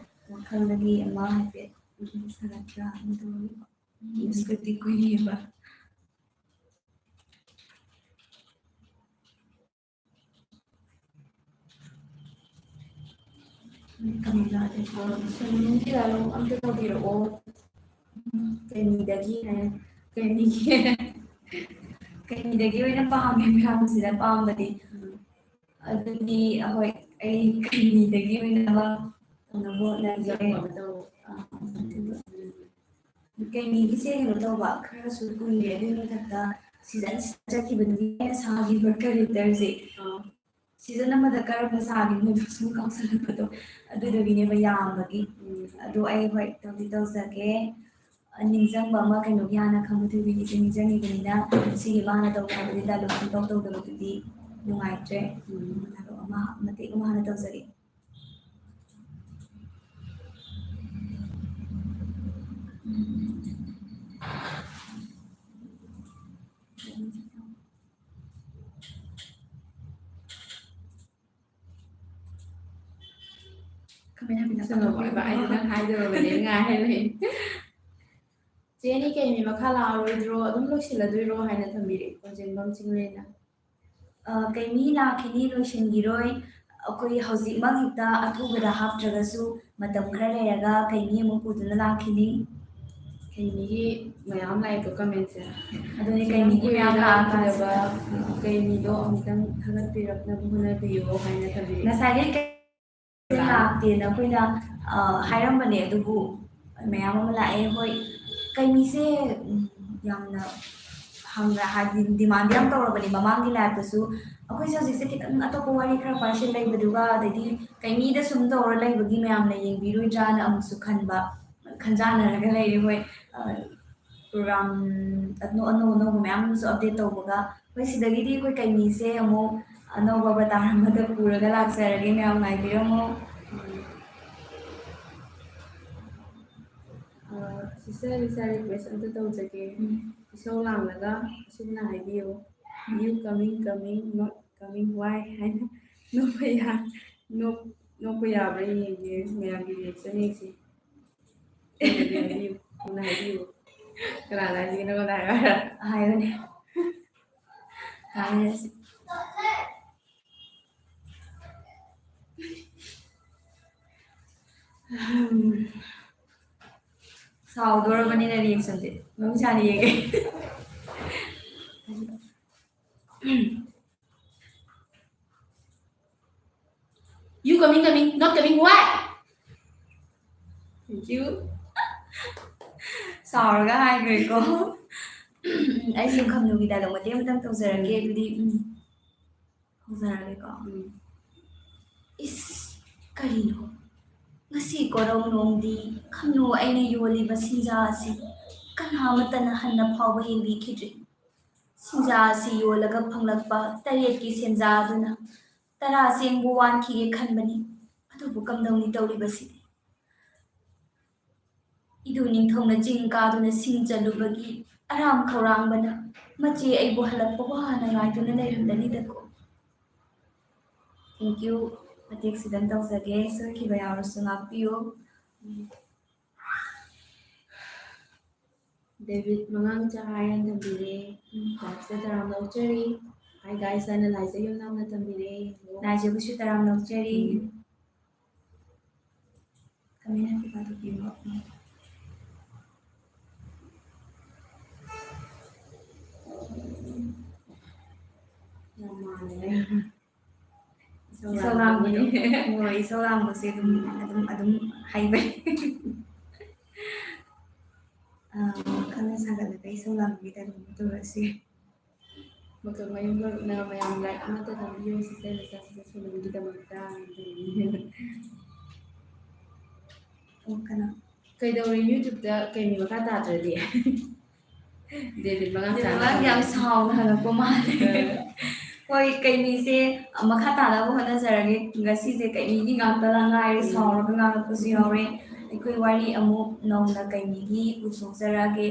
ꯋꯥꯈꯜꯗꯒꯤ ꯑꯃ ꯍꯥꯏꯐꯦꯠ ꯁꯥꯒꯠꯄ꯭ꯔꯥ ꯑꯃ ꯇꯧꯋꯤ꯫ Scriptꯇꯤ ꯀꯨꯏꯔꯦꯕ꯫ ꯀꯃꯤꯂꯥꯗꯤ ꯁꯣꯅꯨꯒꯤ dialogue ꯑꯝꯇ ꯇꯧꯕꯤꯔꯛꯑꯣ꯫ ꯀꯩꯅꯤꯗꯒꯤ ꯍꯥꯏ-, ꯀꯩꯅꯤꯒꯤ, ꯀꯩꯅꯤꯗꯒꯤ ꯑꯣꯏꯅ ꯄꯥꯝꯃꯦ ꯃꯌꯥꯝꯁꯤꯗ ꯄꯥꯝꯕꯗꯤ꯫ ꯑꯗꯨꯗꯤ ꯑꯍꯣꯏ, ꯑꯩ ꯀꯩꯅꯤꯗꯒꯤ ꯑꯣꯏꯅ ꯑꯃ ꯇꯧꯅꯕ ꯍꯣꯠꯅꯒꯦ꯫ ꯑꯥ, ꯑꯗꯨꯒ ꯀꯩꯅꯤꯒꯤꯁꯦ ꯀꯩꯅꯣ ꯇꯧꯕ, ꯈꯔꯁꯨ ꯀꯨꯏꯔꯦ, ꯑꯗꯨꯒꯤ ꯃꯊꯛꯇ season ꯆꯠꯈꯤꯕꯗꯨꯒꯤ ꯑꯩꯅ ꯁꯥꯈꯤꯕ characterꯁꯦ, ꯑꯥ꯫ Season ꯑꯃꯗ ꯀꯔꯝꯕ ꯁꯥꯈꯤꯕꯅꯣꯗꯣ ꯁꯨꯝ ꯀꯥꯎꯁꯜꯂꯛꯄꯗꯣ, ꯑꯗꯨꯗꯨꯒꯤꯅꯦꯕ ꯌꯥꯝꯕꯒꯤ꯫ ꯎꯝ꯫ ꯑꯗꯣ ꯑꯩ ꯍꯣꯏ ꯇꯧꯗꯤ ꯇꯧꯖꯒꯦ꯫ ꯅꯤꯡꯁꯤꯡꯕ ꯑꯃ ꯀꯩꯅꯣꯒꯤ ꯍꯥꯟꯅ ꯈꯝꯕ ꯊꯣꯏꯕꯤꯒꯤꯁꯦ ꯅꯤꯡꯁꯤꯡꯉꯤꯕꯅꯤꯅ, ꯁꯤꯒꯤ ꯃꯥꯅ ꯇꯧꯕ ꯍꯥꯏꯕꯗꯤ dialogue ꯁꯨꯡꯇꯧ ꯇꯧꯗꯕꯗꯨꯗꯤ ꯅꯨꯡꯉꯥꯏꯇ꯭ꯔꯦ꯫ ꯎꯝ꯫ Dialogue ꯑꯃ, ꯃꯇꯦꯛ ꯑꯃ ꯍꯥꯟꯅ ꯇꯧꯖꯒꯦ꯫ ꯀꯃꯥꯏꯅ ꯍꯥꯏꯕꯅꯣ? ꯆꯠꯂꯣꯕ, ꯍꯥꯏꯕ, ꯑꯩꯗꯤ ꯅꯪ ꯍꯥꯏꯗꯣꯔꯕꯅꯦ, ꯉꯥꯏꯔ ꯂꯩ꯫ ꯆꯦ ꯑꯅꯤ ꯀꯩꯅꯤ ꯃꯈꯥ ꯂꯥꯛꯑꯔꯣꯏꯗ꯭ꯔꯣ, ꯑꯗꯨꯝ ꯂꯣꯏꯁꯤꯜꯂꯗꯣꯏꯔꯣ ꯍꯥꯏꯅ ꯊꯝꯕꯤꯔꯛꯑꯦ, ꯀꯣꯟꯖꯦꯡꯕꯝ ꯆꯤꯡꯂꯦꯟꯅ꯫ ꯑ, ꯀꯩꯅꯤ ꯂꯥꯛꯈꯤꯅꯤ, ꯂꯣꯏꯁꯤꯟꯈꯤꯔꯣꯏ꯫ ꯑꯩꯈꯣꯏ ꯍꯧꯖꯤꯛꯃꯛ ꯍꯦꯛꯇ ꯑꯊꯨꯕꯗ ꯍꯥꯞꯇ꯭ꯔꯒꯁꯨ ꯃꯇꯝ ꯈꯔ ꯂꯩꯔꯒ ꯀꯩꯅꯤ ꯑꯃꯨꯛ ꯄꯨꯗꯨꯅ ꯂꯥꯛꯈꯤꯅꯤ꯫ ꯀꯩꯅꯤꯒꯤ ꯃꯌꯥꯝ ꯂꯥꯛꯑꯦꯀꯣ commentꯁꯦ꯫ ꯑꯗꯨꯅꯦ, ꯁꯨꯝ ꯀꯩꯅꯤꯒꯤ ꯃꯌꯥꯝ ꯀꯨꯏꯔꯦ ꯂꯥꯛꯑꯀꯥꯟꯁꯤꯗ꯫ ꯂꯥꯛꯈꯤꯗꯕ ꯀꯩꯅꯤꯗꯣ ꯑꯃꯨꯛꯇꯪ ꯊꯥꯒꯠꯄꯤꯔꯛꯅꯕ ꯍꯣꯠꯅꯕꯤꯌꯣ ꯍꯥꯏꯅ ꯊꯝꯕꯤꯔꯛꯑꯦ꯫ ꯉꯁꯥꯏꯒꯤ ꯀꯩ-, ꯂꯥꯛꯇꯦꯅ ꯑꯩꯈꯣꯏꯅ, ꯑ, ꯍꯥꯏꯔꯝꯕꯅꯦ, ꯑꯗꯨꯕꯨ ꯃꯌꯥꯝ ꯑꯃ ꯂꯥꯛꯑꯦ꯫ ꯍꯣꯏ, ꯀꯩꯅꯤꯁꯦ, ꯎꯝ, ꯌꯥꯝꯅ ꯍꯪꯅ ꯍꯥꯏꯗꯤ ꯗꯤꯃꯥꯟꯗꯤ ꯌꯥꯝ ꯇꯧꯔꯕꯅꯤ ꯃꯃꯥꯡꯒꯤ ꯂꯥꯏꯞꯇꯁꯨ꯫ ꯑꯩꯈꯣꯏꯁꯦ ꯍꯧꯖꯤꯛꯁꯦ ꯈꯤꯇꯪ ꯑꯇꯣꯞꯄ ꯋꯥꯔꯤ ꯈꯔ ꯄꯥꯔꯁꯦꯜ ꯂꯩꯕꯗꯨꯒ, ꯑꯗꯩꯗꯤ ꯀꯩꯅꯤꯗ ꯁꯨꯝ ꯇꯧꯔ ꯂꯩꯕꯒꯤ ꯃꯌꯥꯝꯅ ꯌꯦꯡꯕꯤꯔꯣꯏꯗ꯭ꯔꯥꯅ ꯑꯃꯨꯛꯁꯨ ꯈꯟꯕ, ꯈꯟꯖꯥꯟꯅꯔꯒ ꯂꯩꯔꯦ꯫ ꯍꯣꯏ, ꯄ꯭ꯔꯣꯒ꯭ꯔꯥꯝ ꯑꯅꯧ ꯑꯅꯧ ꯑꯅꯧꯕ ꯃꯌꯥꯝ ꯑꯃꯁꯨ ꯑꯞꯗꯦꯠ ꯇꯧꯕꯒ꯫ ꯍꯣꯏ, ꯁꯤꯗꯒꯤꯗꯤ ꯑꯩꯈꯣꯏ ꯀꯩꯅꯤꯁꯦ ꯑꯃꯨꯛ ꯑꯅꯧꯕ ꯑꯕꯇꯥꯔ ꯑꯃꯗ ꯄꯨꯔꯒ ꯂꯥꯛꯆꯔꯒꯦ, ꯃꯌꯥꯝ ꯉꯥꯏꯕꯤꯔꯝꯃꯣ꯫ ꯁꯤꯁꯇꯔ, ꯏꯆꯥ ꯔꯤꯀ꯭ꯋꯦꯁ ꯑꯝꯇ ꯇꯧꯖꯒꯦ꯫ ꯏꯁꯧ ꯂꯥꯡꯂꯒ ꯑꯁꯨꯝꯅ ꯍꯥꯏꯕꯤꯌꯨ, "You coming, coming, not coming, why?" ꯍꯥꯏꯅ ꯅꯣꯛꯄ ꯌꯥ-, ꯅꯣꯛ-, ꯅꯣꯛꯄ ꯌꯥꯕ꯭ꯔꯥ ꯌꯦꯡꯒꯦ, ꯃꯌꯥꯝꯒꯤ ꯔꯤꯌꯦꯛꯁꯟ ꯌꯦꯡꯁꯤ꯫ ꯍꯥꯏꯕꯤꯌꯨ, ꯊꯨꯅ ꯍꯥꯏꯕꯤꯌꯨ꯫ ꯀꯅꯥꯅ ꯍꯥꯏꯁꯤꯒꯦ? ꯅꯪꯉꯣꯟꯗ ꯍꯥꯏꯌꯣ ꯍꯥꯏꯔꯣ? ꯍꯥꯏꯕꯅꯦ꯫ ꯍꯥꯏꯔꯁꯤ꯫ ꯁꯥꯎꯗꯣꯔꯕꯅꯤꯅ ꯔꯤꯌꯦꯛꯁꯟꯁꯦ ꯃꯍꯧꯁꯥꯅ ꯌꯦꯡꯉꯦ꯫ "You coming, coming, not coming, why?" Thank you. ꯁꯥꯎꯔꯒ ꯍꯥꯏꯈ꯭ꯔꯦꯀꯣ꯫ ꯑꯩꯁꯨ ꯈꯝꯅꯨꯒꯤ ꯗꯥꯏꯂꯣꯛ ꯃꯇꯦꯛ ꯑꯃꯇꯪ ꯇꯧꯖꯔꯛꯀꯦ꯫ ꯑꯗꯨꯗꯤ, ꯎꯝ, ꯍꯧꯖꯔꯛꯑꯒꯦꯀꯣ꯫ ꯎꯝ꯫ ꯏꯁ, ꯀꯔꯤꯅꯣ? ꯉꯁꯤ ꯀꯣꯔꯧ ꯅꯣꯡꯗꯤ ꯈꯝꯅꯨ ꯑꯩꯅ ꯌꯣꯜꯂꯤꯕ ꯁꯤꯡꯖꯥ ꯑꯁꯤ ꯀꯅꯥ ꯑꯃꯠꯇꯅ ꯍꯟꯅ ꯐꯥꯎꯕ ꯌꯦꯡꯕꯤꯈꯤꯗ꯭ꯔꯤ꯫ ꯁꯤꯡꯖꯥ ꯑꯁꯤ ꯌꯣꯜꯂꯒ ꯐꯪꯂꯛꯄ ꯇꯔꯦꯠꯀꯤ ꯁꯦꯟꯖꯥ ꯑꯗꯨꯅ ꯇꯔꯥ ꯆꯦꯡꯕꯨ ꯋꯥꯟꯈꯤꯒꯦ ꯈꯟꯕꯅꯤ꯫ ꯑꯗꯨꯕꯨ ꯀꯝꯗꯧꯅꯤ ꯇꯧꯔꯤꯕꯁꯤꯗꯤ? ꯏꯗꯨ ꯅꯤꯡꯊꯧꯅ ꯆꯤꯡ ꯀꯥꯗꯨꯅ ꯁꯤꯡ ꯆꯜꯂꯨꯕꯒꯤ ꯑꯔꯥꯝ ꯈꯧꯔꯥꯡꯕꯅ ꯃꯆꯦ ꯑꯩꯕꯨ ꯍꯜꯂꯛꯄ ꯋꯥꯅ ꯉꯥꯏꯗꯨꯅ ꯂꯩꯔꯝꯂꯅꯤꯗꯀꯣ꯫ Thank you꯫ ꯃꯇꯦꯛ ꯁꯤꯗꯪ ꯇꯧꯖꯒꯦ꯫ ꯁꯣꯏꯈꯤꯕ ꯌꯥꯎꯔꯁꯨ ꯉꯥꯛꯄꯤꯌꯨ꯫ ꯗꯦꯕꯤꯠ ꯃꯉꯥꯡꯆꯥ ꯍꯥꯏꯅ ꯊꯝꯕꯤꯔꯦ꯫ ꯎꯝ꯫ ꯂꯥꯏꯞꯁꯤꯗ ꯇꯔꯥꯝꯅ ꯑꯣꯛꯆꯔꯤ꯫ Hi guys ꯍꯥꯏꯅ ꯂꯥꯏꯖ ꯌꯨꯝꯅꯥꯝꯅ ꯊꯝꯕꯤꯔꯦ꯫ ꯂꯥꯏꯖꯕꯨꯁꯨ ꯇꯔꯥꯝꯅ ꯑꯣꯛꯆꯔꯤ꯫ ꯎꯝ꯫ ꯀꯃꯦꯟ ꯍꯥꯏꯐꯦꯠ ꯄꯥꯊꯣꯛꯄꯤꯔꯣ꯫ ꯎꯝ꯫ ꯌꯥꯝ ꯃꯥꯜꯂꯦ꯫ ꯏꯁꯧ ꯏꯁꯧ ꯂꯥꯡꯕꯗꯣ꯫ ꯂꯥꯡꯕꯅꯦ꯫ ꯍꯣꯏ, ꯏꯁꯧ ꯂꯥꯡꯕꯁꯦ ꯑꯗꯨꯝ, ꯑꯗꯨꯝ, ꯑꯗꯨꯝ ꯍꯩꯕꯅꯦ꯫ ꯋꯥꯈꯜꯅ ꯁꯥꯒꯠꯂꯒ ꯏꯁꯧ ꯂꯥꯡꯕꯒꯤ ꯇꯥꯏꯞ ꯑꯃ ꯇꯧꯔꯛꯑꯁꯨ ꯌꯥꯏ꯫ ꯃꯀꯛ ꯃꯌꯨꯝ ꯃꯔꯨꯞꯅ ꯃꯌꯥꯝ ꯂꯥꯏꯛ ꯑꯃꯠꯇ ꯅꯝꯕꯤꯌꯨ ꯁꯤꯁꯇꯔ ꯂꯤꯆꯥ ꯁꯤꯁꯇꯔ ꯁꯣꯅꯝꯒꯤꯗꯃꯛꯇ꯫ ꯑꯣ, ꯀꯅꯥ? ꯀꯩꯗꯧꯔꯦ YouTube-ꯇ ꯀꯩꯅꯤ ꯃꯈꯥ ꯇꯥꯗ꯭ꯔꯗꯤ? ꯗꯦꯕꯤꯠ ꯃꯉꯥꯡ ꯗꯦꯕꯤꯠ ꯆꯥꯅ ꯃꯉꯥꯡ ꯌꯥꯝ ꯊꯝꯃꯦ꯫ ꯁꯥꯎꯅ ꯍꯜꯂꯛꯄ ꯃꯥꯜꯂꯦ꯫ ꯑ꯫ ꯍꯣꯏ, ꯀꯩꯅꯤꯁꯦ ꯃꯈꯥ ꯇꯥꯅꯕ ꯍꯣꯠꯅꯖꯔꯒꯦ꯫ ꯉꯁꯤꯁꯦ ꯀꯩꯅꯤꯒꯤ ꯉꯥꯛꯇ ꯉꯥꯏꯔꯦ, ꯎꯝ꯫ ꯁꯥꯎꯔꯒ ꯉꯥꯡꯉꯛꯄꯁꯨ ꯌꯥꯎꯔꯦ꯫ ꯑꯩꯈꯣꯏ ꯋꯥꯔꯤ ꯑꯃꯨꯛ ꯅꯧꯅ ꯀꯩꯅꯤꯒꯤ ꯄꯨꯊꯣꯛꯆꯔꯛꯑꯒꯦ꯫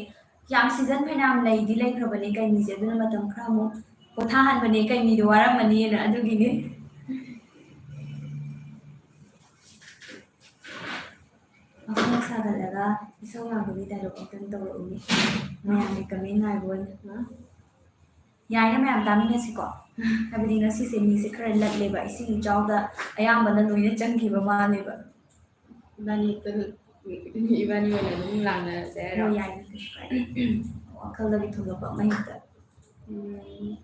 ꯌꯥꯝ season ꯐꯅꯌꯥꯝ ꯂꯩꯗꯤ ꯂꯩꯈ꯭ꯔꯕꯅꯦ ꯀꯩꯅꯤꯁꯦ, ꯑꯗꯨꯅ ꯃꯇꯝ ꯈꯔ ꯑꯃꯨꯛ ꯄꯣꯊꯥꯍꯟꯕꯅꯦ ꯀꯩꯅꯤꯗꯣ ꯋꯥꯔꯝꯃꯅꯤꯅ, ꯑꯗꯨꯒꯤꯅꯦ꯫ ꯋꯥꯈꯜ ꯁꯥꯒꯠꯂꯒ ꯏꯁꯧ ꯂꯥꯡꯕꯒꯤ dialogue ꯑꯝꯇꯪ ꯇꯧꯔꯛꯎꯅꯦ꯫ ꯃꯌꯥꯝꯒꯤ comment ꯉꯥꯏꯕ ꯑꯣꯏꯅ꯫ ꯌꯥꯏꯅ ꯃꯌꯥꯝ ꯇꯥꯃꯤꯟꯅꯁꯤꯀꯣ꯫ ꯍꯥꯏꯕꯗꯤ ꯉꯁꯤꯁꯦ ꯃꯤꯁꯦ ꯈꯔ ꯂꯠꯂꯦꯕ, ꯏꯁꯤꯡ ꯏꯆꯥꯎꯗ ꯑꯌꯥꯝꯕꯅ ꯂꯣꯏꯅ ꯆꯪꯈꯤꯕ ꯃꯥꯜꯂꯦꯕ꯫ ꯏꯕꯥꯅꯤ ꯍꯦꯛꯇ, ꯏꯕꯥꯅꯤ ꯑꯣꯏꯅ ꯑꯗꯨꯝ ꯂꯥꯡꯅꯔꯁꯦ ꯍꯥꯏꯔꯣ? ꯍꯣꯏ, ꯌꯥꯏ, ꯀꯩꯁꯨ ꯀꯥꯏꯗꯦ꯫ ꯋꯥꯈꯜꯗꯒꯤ ꯊꯣꯛꯂꯛꯄ ꯑꯃ ꯍꯦꯛꯇ꯫ ꯎꯝ꯫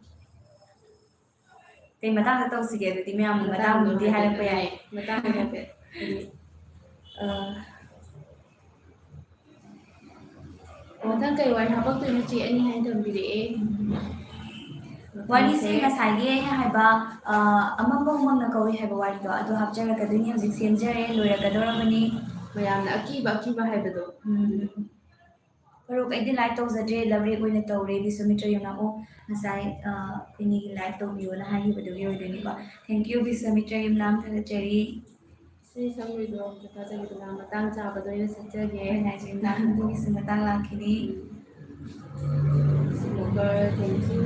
ꯀꯩ ꯃꯇꯥꯡꯗ ꯇꯧꯁꯤꯒꯦ? ꯑꯗꯨꯗꯤ ꯃꯌꯥꯝꯅ ꯃꯇꯥꯡꯗꯣ ꯃꯇꯥꯡꯗꯨꯗꯤ ꯍꯥꯏꯔꯛꯄ ꯌꯥꯏ꯫ ꯍꯥꯏꯐꯦꯠ, ꯃꯇꯥꯡꯗꯣ ꯍꯥꯏꯐꯦꯠ, ꯍꯥꯏꯗꯤ, ꯑ, ꯃꯊꯪ ꯀꯩ ꯋꯥꯔꯤ ꯍꯥꯄꯛꯇꯣꯏꯅꯣ ꯆꯦ ꯑꯅꯤ ꯍꯥꯏꯅ ꯊꯝꯕꯤꯔꯛꯑꯦ꯫ ꯋꯥꯔꯤꯁꯦ ꯃꯊꯪꯁꯦ ꯉꯁꯥꯏꯒꯤ ꯑꯩꯅ ꯍꯥꯏꯕ, ꯑ, ꯑꯃꯝꯕ ꯎꯃꯪꯅ ꯀꯧꯏ ꯍꯥꯏꯕ ꯋꯥꯔꯤꯗꯣ, ꯑꯗꯨ ꯍꯥꯞꯆꯔꯛꯀꯗꯣꯏꯅꯤ꯫ ꯍꯧꯖꯤꯛ ꯁꯦꯝꯖꯔꯦ, ꯂꯣꯏꯔꯛꯀꯗꯧꯔꯕꯅꯤ꯫ ꯃꯌꯥꯝꯅ ꯑꯀꯤꯕ ꯑꯀꯤꯕ ꯍꯥꯏꯕꯗꯣ꯫ ꯎꯝ꯫ ꯃꯔꯨꯞ, ꯑꯩꯗꯤ like ꯇꯧꯖꯗ꯭ꯔꯦ, ꯂꯕ꯭ꯔꯦꯛ ꯑꯣꯏꯅ ꯇꯧꯔꯦ꯫ ꯕꯤꯁ꯭ꯋꯥꯃꯤꯇ꯭ꯔ ꯌꯨꯝꯅꯥꯝ, ꯑꯣ, ꯉꯁꯥꯏ, ꯑ, ꯑꯩꯈꯣꯏꯅꯤꯒꯤ like ꯇꯧꯕꯤꯌꯣꯅ ꯍꯥꯏꯈꯤꯕꯗꯨꯒꯤ ꯑꯣꯏꯗꯣꯏꯅꯤꯀꯣ꯫ Thank you, ꯕꯤꯁ꯭ꯋꯥꯃꯤꯇ꯭ꯔ ꯌꯨꯝꯅꯥꯝ, ꯊꯥꯒꯠꯆꯔꯤ꯫ ꯁꯤ ꯁꯝꯂꯣꯏꯗꯣ ꯑꯝꯇ ꯊꯥꯖꯒꯦꯗꯅ, ꯃꯇꯥꯡ ꯆꯥꯕꯗ ꯑꯣꯏꯅ ꯁꯠꯆꯒꯦ꯫ ꯍꯣꯏ, ꯂꯥꯏꯖꯤꯡ ꯂꯥꯡꯕꯗꯨꯒꯤꯁꯨ ꯃꯇꯥꯡ ꯂꯥꯛꯈꯤꯅꯤ꯫ ꯁ꯭ꯃꯣꯀꯔ, thank you꯫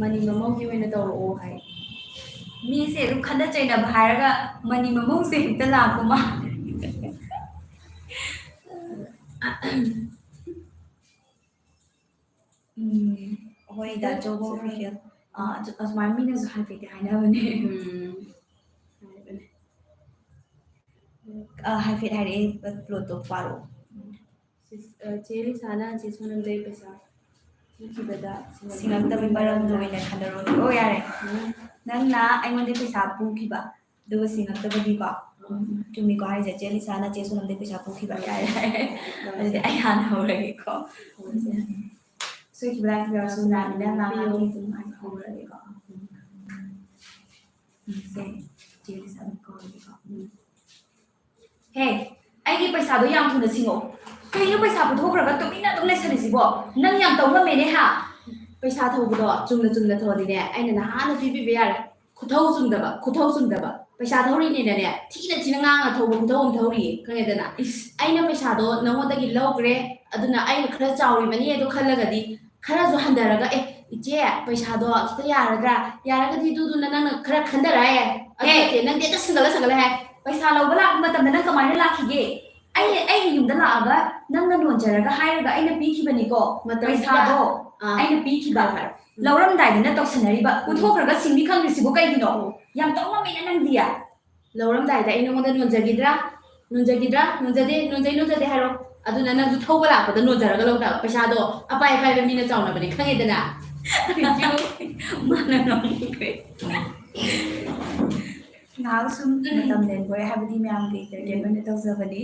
ꯃꯅꯤ ꯃꯃꯧꯒꯤ ꯑꯣꯏꯅ ꯇꯧꯔꯛꯑꯣ ꯍꯥꯏ꯫ ꯃꯤꯁꯦ ꯑꯗꯨꯝ ꯈꯠꯅ ꯆꯩꯅꯕ ꯍꯥꯏꯔꯒ ꯃꯅꯤ ꯃꯃꯧꯁꯦ ꯍꯦꯛꯇ ꯂꯥꯛꯄ ꯃꯥꯜꯂꯦ꯫ ꯎꯝ, ꯍꯣꯏ, ꯗꯥ ꯖꯣꯕ ꯑꯣꯐꯤꯁꯤꯌꯦꯜ꯫ ꯑꯥ, ꯑꯗꯨ, ꯑꯗꯨꯃꯥꯏꯅ ꯃꯤꯅꯁꯨ ꯍꯥꯏꯐꯦꯠꯇꯤ ꯍꯥꯏꯅꯕꯅꯦ꯫ ꯎꯝ, ꯍꯥꯏꯕꯅꯦ꯫ ꯑꯥ, ꯍꯥꯏꯐꯦꯠ ꯍꯥꯏꯔꯛꯑꯦ, ꯄ꯭ꯂꯣꯠꯇꯣ ꯄꯥꯔꯛꯑꯣ꯫ ꯁꯤꯁ-, ꯑ, ꯆꯦ ꯂꯤꯁꯥꯅ ꯆꯦ ꯁꯣꯅꯝꯗꯩ ꯄꯩꯁꯥ ꯄꯨꯈꯤꯕꯗ ꯁꯤꯡꯉꯛꯇꯕꯒꯤ ꯃꯔꯝꯗꯣ ꯑꯣꯏꯅ ꯈꯟꯅꯔꯣ꯫ ꯑꯣ, ꯌꯥꯔꯦ꯫ ꯎꯝ꯫ ꯅꯪꯅ ꯑꯩꯉꯣꯟꯗ ꯄꯩꯁꯥ ꯄꯨꯈꯤꯕ, ꯑꯗꯨꯒ ꯁꯤꯡꯉꯛꯇꯕꯒꯤꯀꯣ꯫ ꯆꯨꯝꯃꯤꯀꯣ ꯍꯥꯏꯁꯦ? ꯆꯦ ꯂꯤꯁꯥꯅ ꯆꯦ ꯁꯣꯅꯝꯗꯩ ꯄꯩꯁꯥ ꯄꯨꯈꯤꯕ꯫ ꯌꯥꯔꯦ, ꯌꯥꯔꯦ꯫ ꯑꯗꯨꯗꯤ ꯑꯩ ꯍꯥꯟꯅ ꯍꯧꯔꯒꯦꯀꯣ꯫ ꯁꯣꯏꯈꯤꯕ ꯂꯥꯟꯈꯤꯕ ꯌꯥꯎꯔꯁꯨ ꯂꯥꯟꯅ ꯉꯥꯡꯉꯛꯑꯒꯦ꯫ ꯑꯗꯨꯝ ꯑꯩ ꯍꯧꯔꯒꯦꯀꯣ꯫ ꯎꯝ, ꯁꯦ, ꯆꯦ ꯂꯤꯁꯥ ꯑꯗꯨꯝ ꯀꯧꯔꯒꯦꯀꯣ꯫ ꯎꯝ꯫ ꯍꯦ, ꯑꯩꯒꯤ ꯄꯩꯁꯥꯗꯣ ꯌꯥꯝ ꯊꯨꯅ ꯁꯤꯡꯉꯣ꯫ ꯀꯩꯅꯣ, ꯄꯩꯁꯥ ꯄꯨꯊꯣꯛꯈ꯭ꯔꯒ ꯇꯨꯃꯤꯟꯅ ꯑꯗꯨꯝ ꯂꯩꯁꯜꯂꯤꯁꯤꯕꯣ? ꯅꯪ ꯌꯥꯝ ꯇꯧ ꯉꯝꯃꯦꯅꯦ, ꯍꯥ? ꯄꯩꯁꯥ ꯊꯧꯕꯗꯣ ꯆꯨꯝꯅ ꯆꯨꯝꯅ ꯊꯧꯔꯗꯤꯅꯦ, ꯑꯩꯅ ꯅꯍꯥꯟꯅ ꯄꯤꯕꯤꯕ ꯌꯥꯔꯦ꯫ ꯈꯨꯊꯧ ꯆꯨꯝꯗꯕ, ꯈꯨꯊꯧ ꯆꯨꯝꯗꯕ꯫ ꯄꯩꯁꯥ ꯊꯧꯔꯤꯅꯦꯅꯅꯦ, ꯊꯤꯅ ꯊꯤꯅ ꯉꯥꯡꯉ ꯊꯧꯕ ꯈꯨꯊꯧ ꯑꯃ ꯊꯧꯔꯤꯌꯦ, ꯈꯪꯉꯦꯗꯅ? ꯏꯁ꯫ ꯑꯩꯅ ꯄꯩꯁꯥꯗꯣ ꯅꯉꯣꯟꯗꯒꯤ ꯂꯧꯈ꯭ꯔꯦ, ꯑꯗꯨꯅ ꯑꯩꯅ ꯈꯔ ꯆꯥꯎꯔꯤꯕꯅꯤ ꯑꯗꯣ ꯈꯜꯂꯒꯗꯤ ꯈꯔꯁꯨ ꯍꯟꯊꯔꯒ, "ꯑꯦ, ꯏꯆꯦ, ꯄꯩꯁꯥꯗꯣ ꯈꯤꯇ ꯌꯥꯔꯗ꯭ꯔꯥ? ꯌꯥꯔꯒꯗꯤ ꯑꯗꯨꯗꯨꯅ ꯅꯪꯅ ꯈꯔ ꯈꯟꯊꯔ ꯍꯥꯏ ꯌꯥꯏ꯫ ꯑꯗꯨ ꯍꯦ! ꯅꯠꯇꯦ, ꯅꯪꯗꯤ ꯍꯦꯛꯇ ꯁꯤꯡꯒꯠꯂ ꯁꯤꯡꯒꯠꯂ ꯍꯥꯏ꯫ ꯄꯩꯁꯥ ꯂꯧꯕ ꯂꯥꯛꯄ ꯃꯇꯝꯗ ꯅꯪ ꯀꯃꯥꯏꯅ ꯂꯥꯛꯈꯤꯒꯦ? ꯑꯩꯅ, ꯑꯩꯒꯤ ꯌꯨꯝꯗ ꯂꯥꯛꯑꯒ ꯅꯪꯅ ꯅꯣꯟꯖꯔꯒ ꯍꯥꯏꯔꯒ ꯑꯩꯅ ꯄꯤꯈꯤꯕꯅꯤꯀꯣ꯫ ꯃꯇꯝꯁꯤꯗ ꯄꯩꯁꯥꯗꯣ ꯑꯥ꯫ ꯑꯩꯅ ꯄꯤꯈꯤꯕ꯫ ꯍꯥꯏꯔꯣ, ꯍꯥꯏꯔꯣ꯫ ꯎꯝ꯫ ꯂꯧꯔꯝꯗꯥꯏꯗꯅ ꯇꯧꯁꯟꯅꯔꯤꯕ, ꯎꯝ꯫ ꯄꯨꯊꯣꯛꯈ꯭ꯔꯒ ꯁꯤꯡꯕꯤ ꯈꯪꯗ꯭ꯔꯤꯁꯤꯕꯨ ꯀꯩꯒꯤꯅꯣ? ꯎꯝ꯫ ꯌꯥꯝ ꯇꯧ ꯉꯝꯃꯦꯅ ꯅꯪꯗꯤ꯫ ꯂꯧꯔꯝꯗꯥꯏꯗ ꯑꯩ ꯅꯉꯣꯟꯗ ꯅꯣꯟꯖꯈꯤꯗ꯭ꯔꯥ? ꯅꯣꯟꯖꯈꯤꯗ꯭ꯔꯥ? ꯅꯣꯟꯖꯗꯦ, ꯅꯣꯟꯖꯩ, ꯅꯣꯟꯖꯗꯦ ꯍꯥꯏꯔꯣ꯫ ꯑꯗꯨꯅ ꯅꯪꯁꯨ ꯊꯧꯕ ꯂꯥꯛꯄꯗ ꯅꯣꯟꯖꯔꯒ ꯂꯧ ꯇꯥꯕ꯫ ꯄꯩꯁꯥꯗꯣ ꯑꯄꯥꯏ ꯑꯄꯥꯏꯕ ꯃꯤꯅ ꯆꯥꯎꯅꯕꯅꯤ, ꯈꯪꯉꯦꯗꯅ? ꯃꯥꯅ ꯉꯝꯈ꯭ꯔꯦ꯫ ꯉꯥꯏꯍꯥꯛ ꯁꯨꯝ ꯃꯇꯝ ꯂꯦꯟꯕ ꯑꯣꯏ, ꯍꯥꯏꯕꯗꯤ ꯃꯌꯥꯝꯒꯤ entertainment ꯑꯣꯏꯅ ꯇꯧꯖꯕꯅꯤ꯫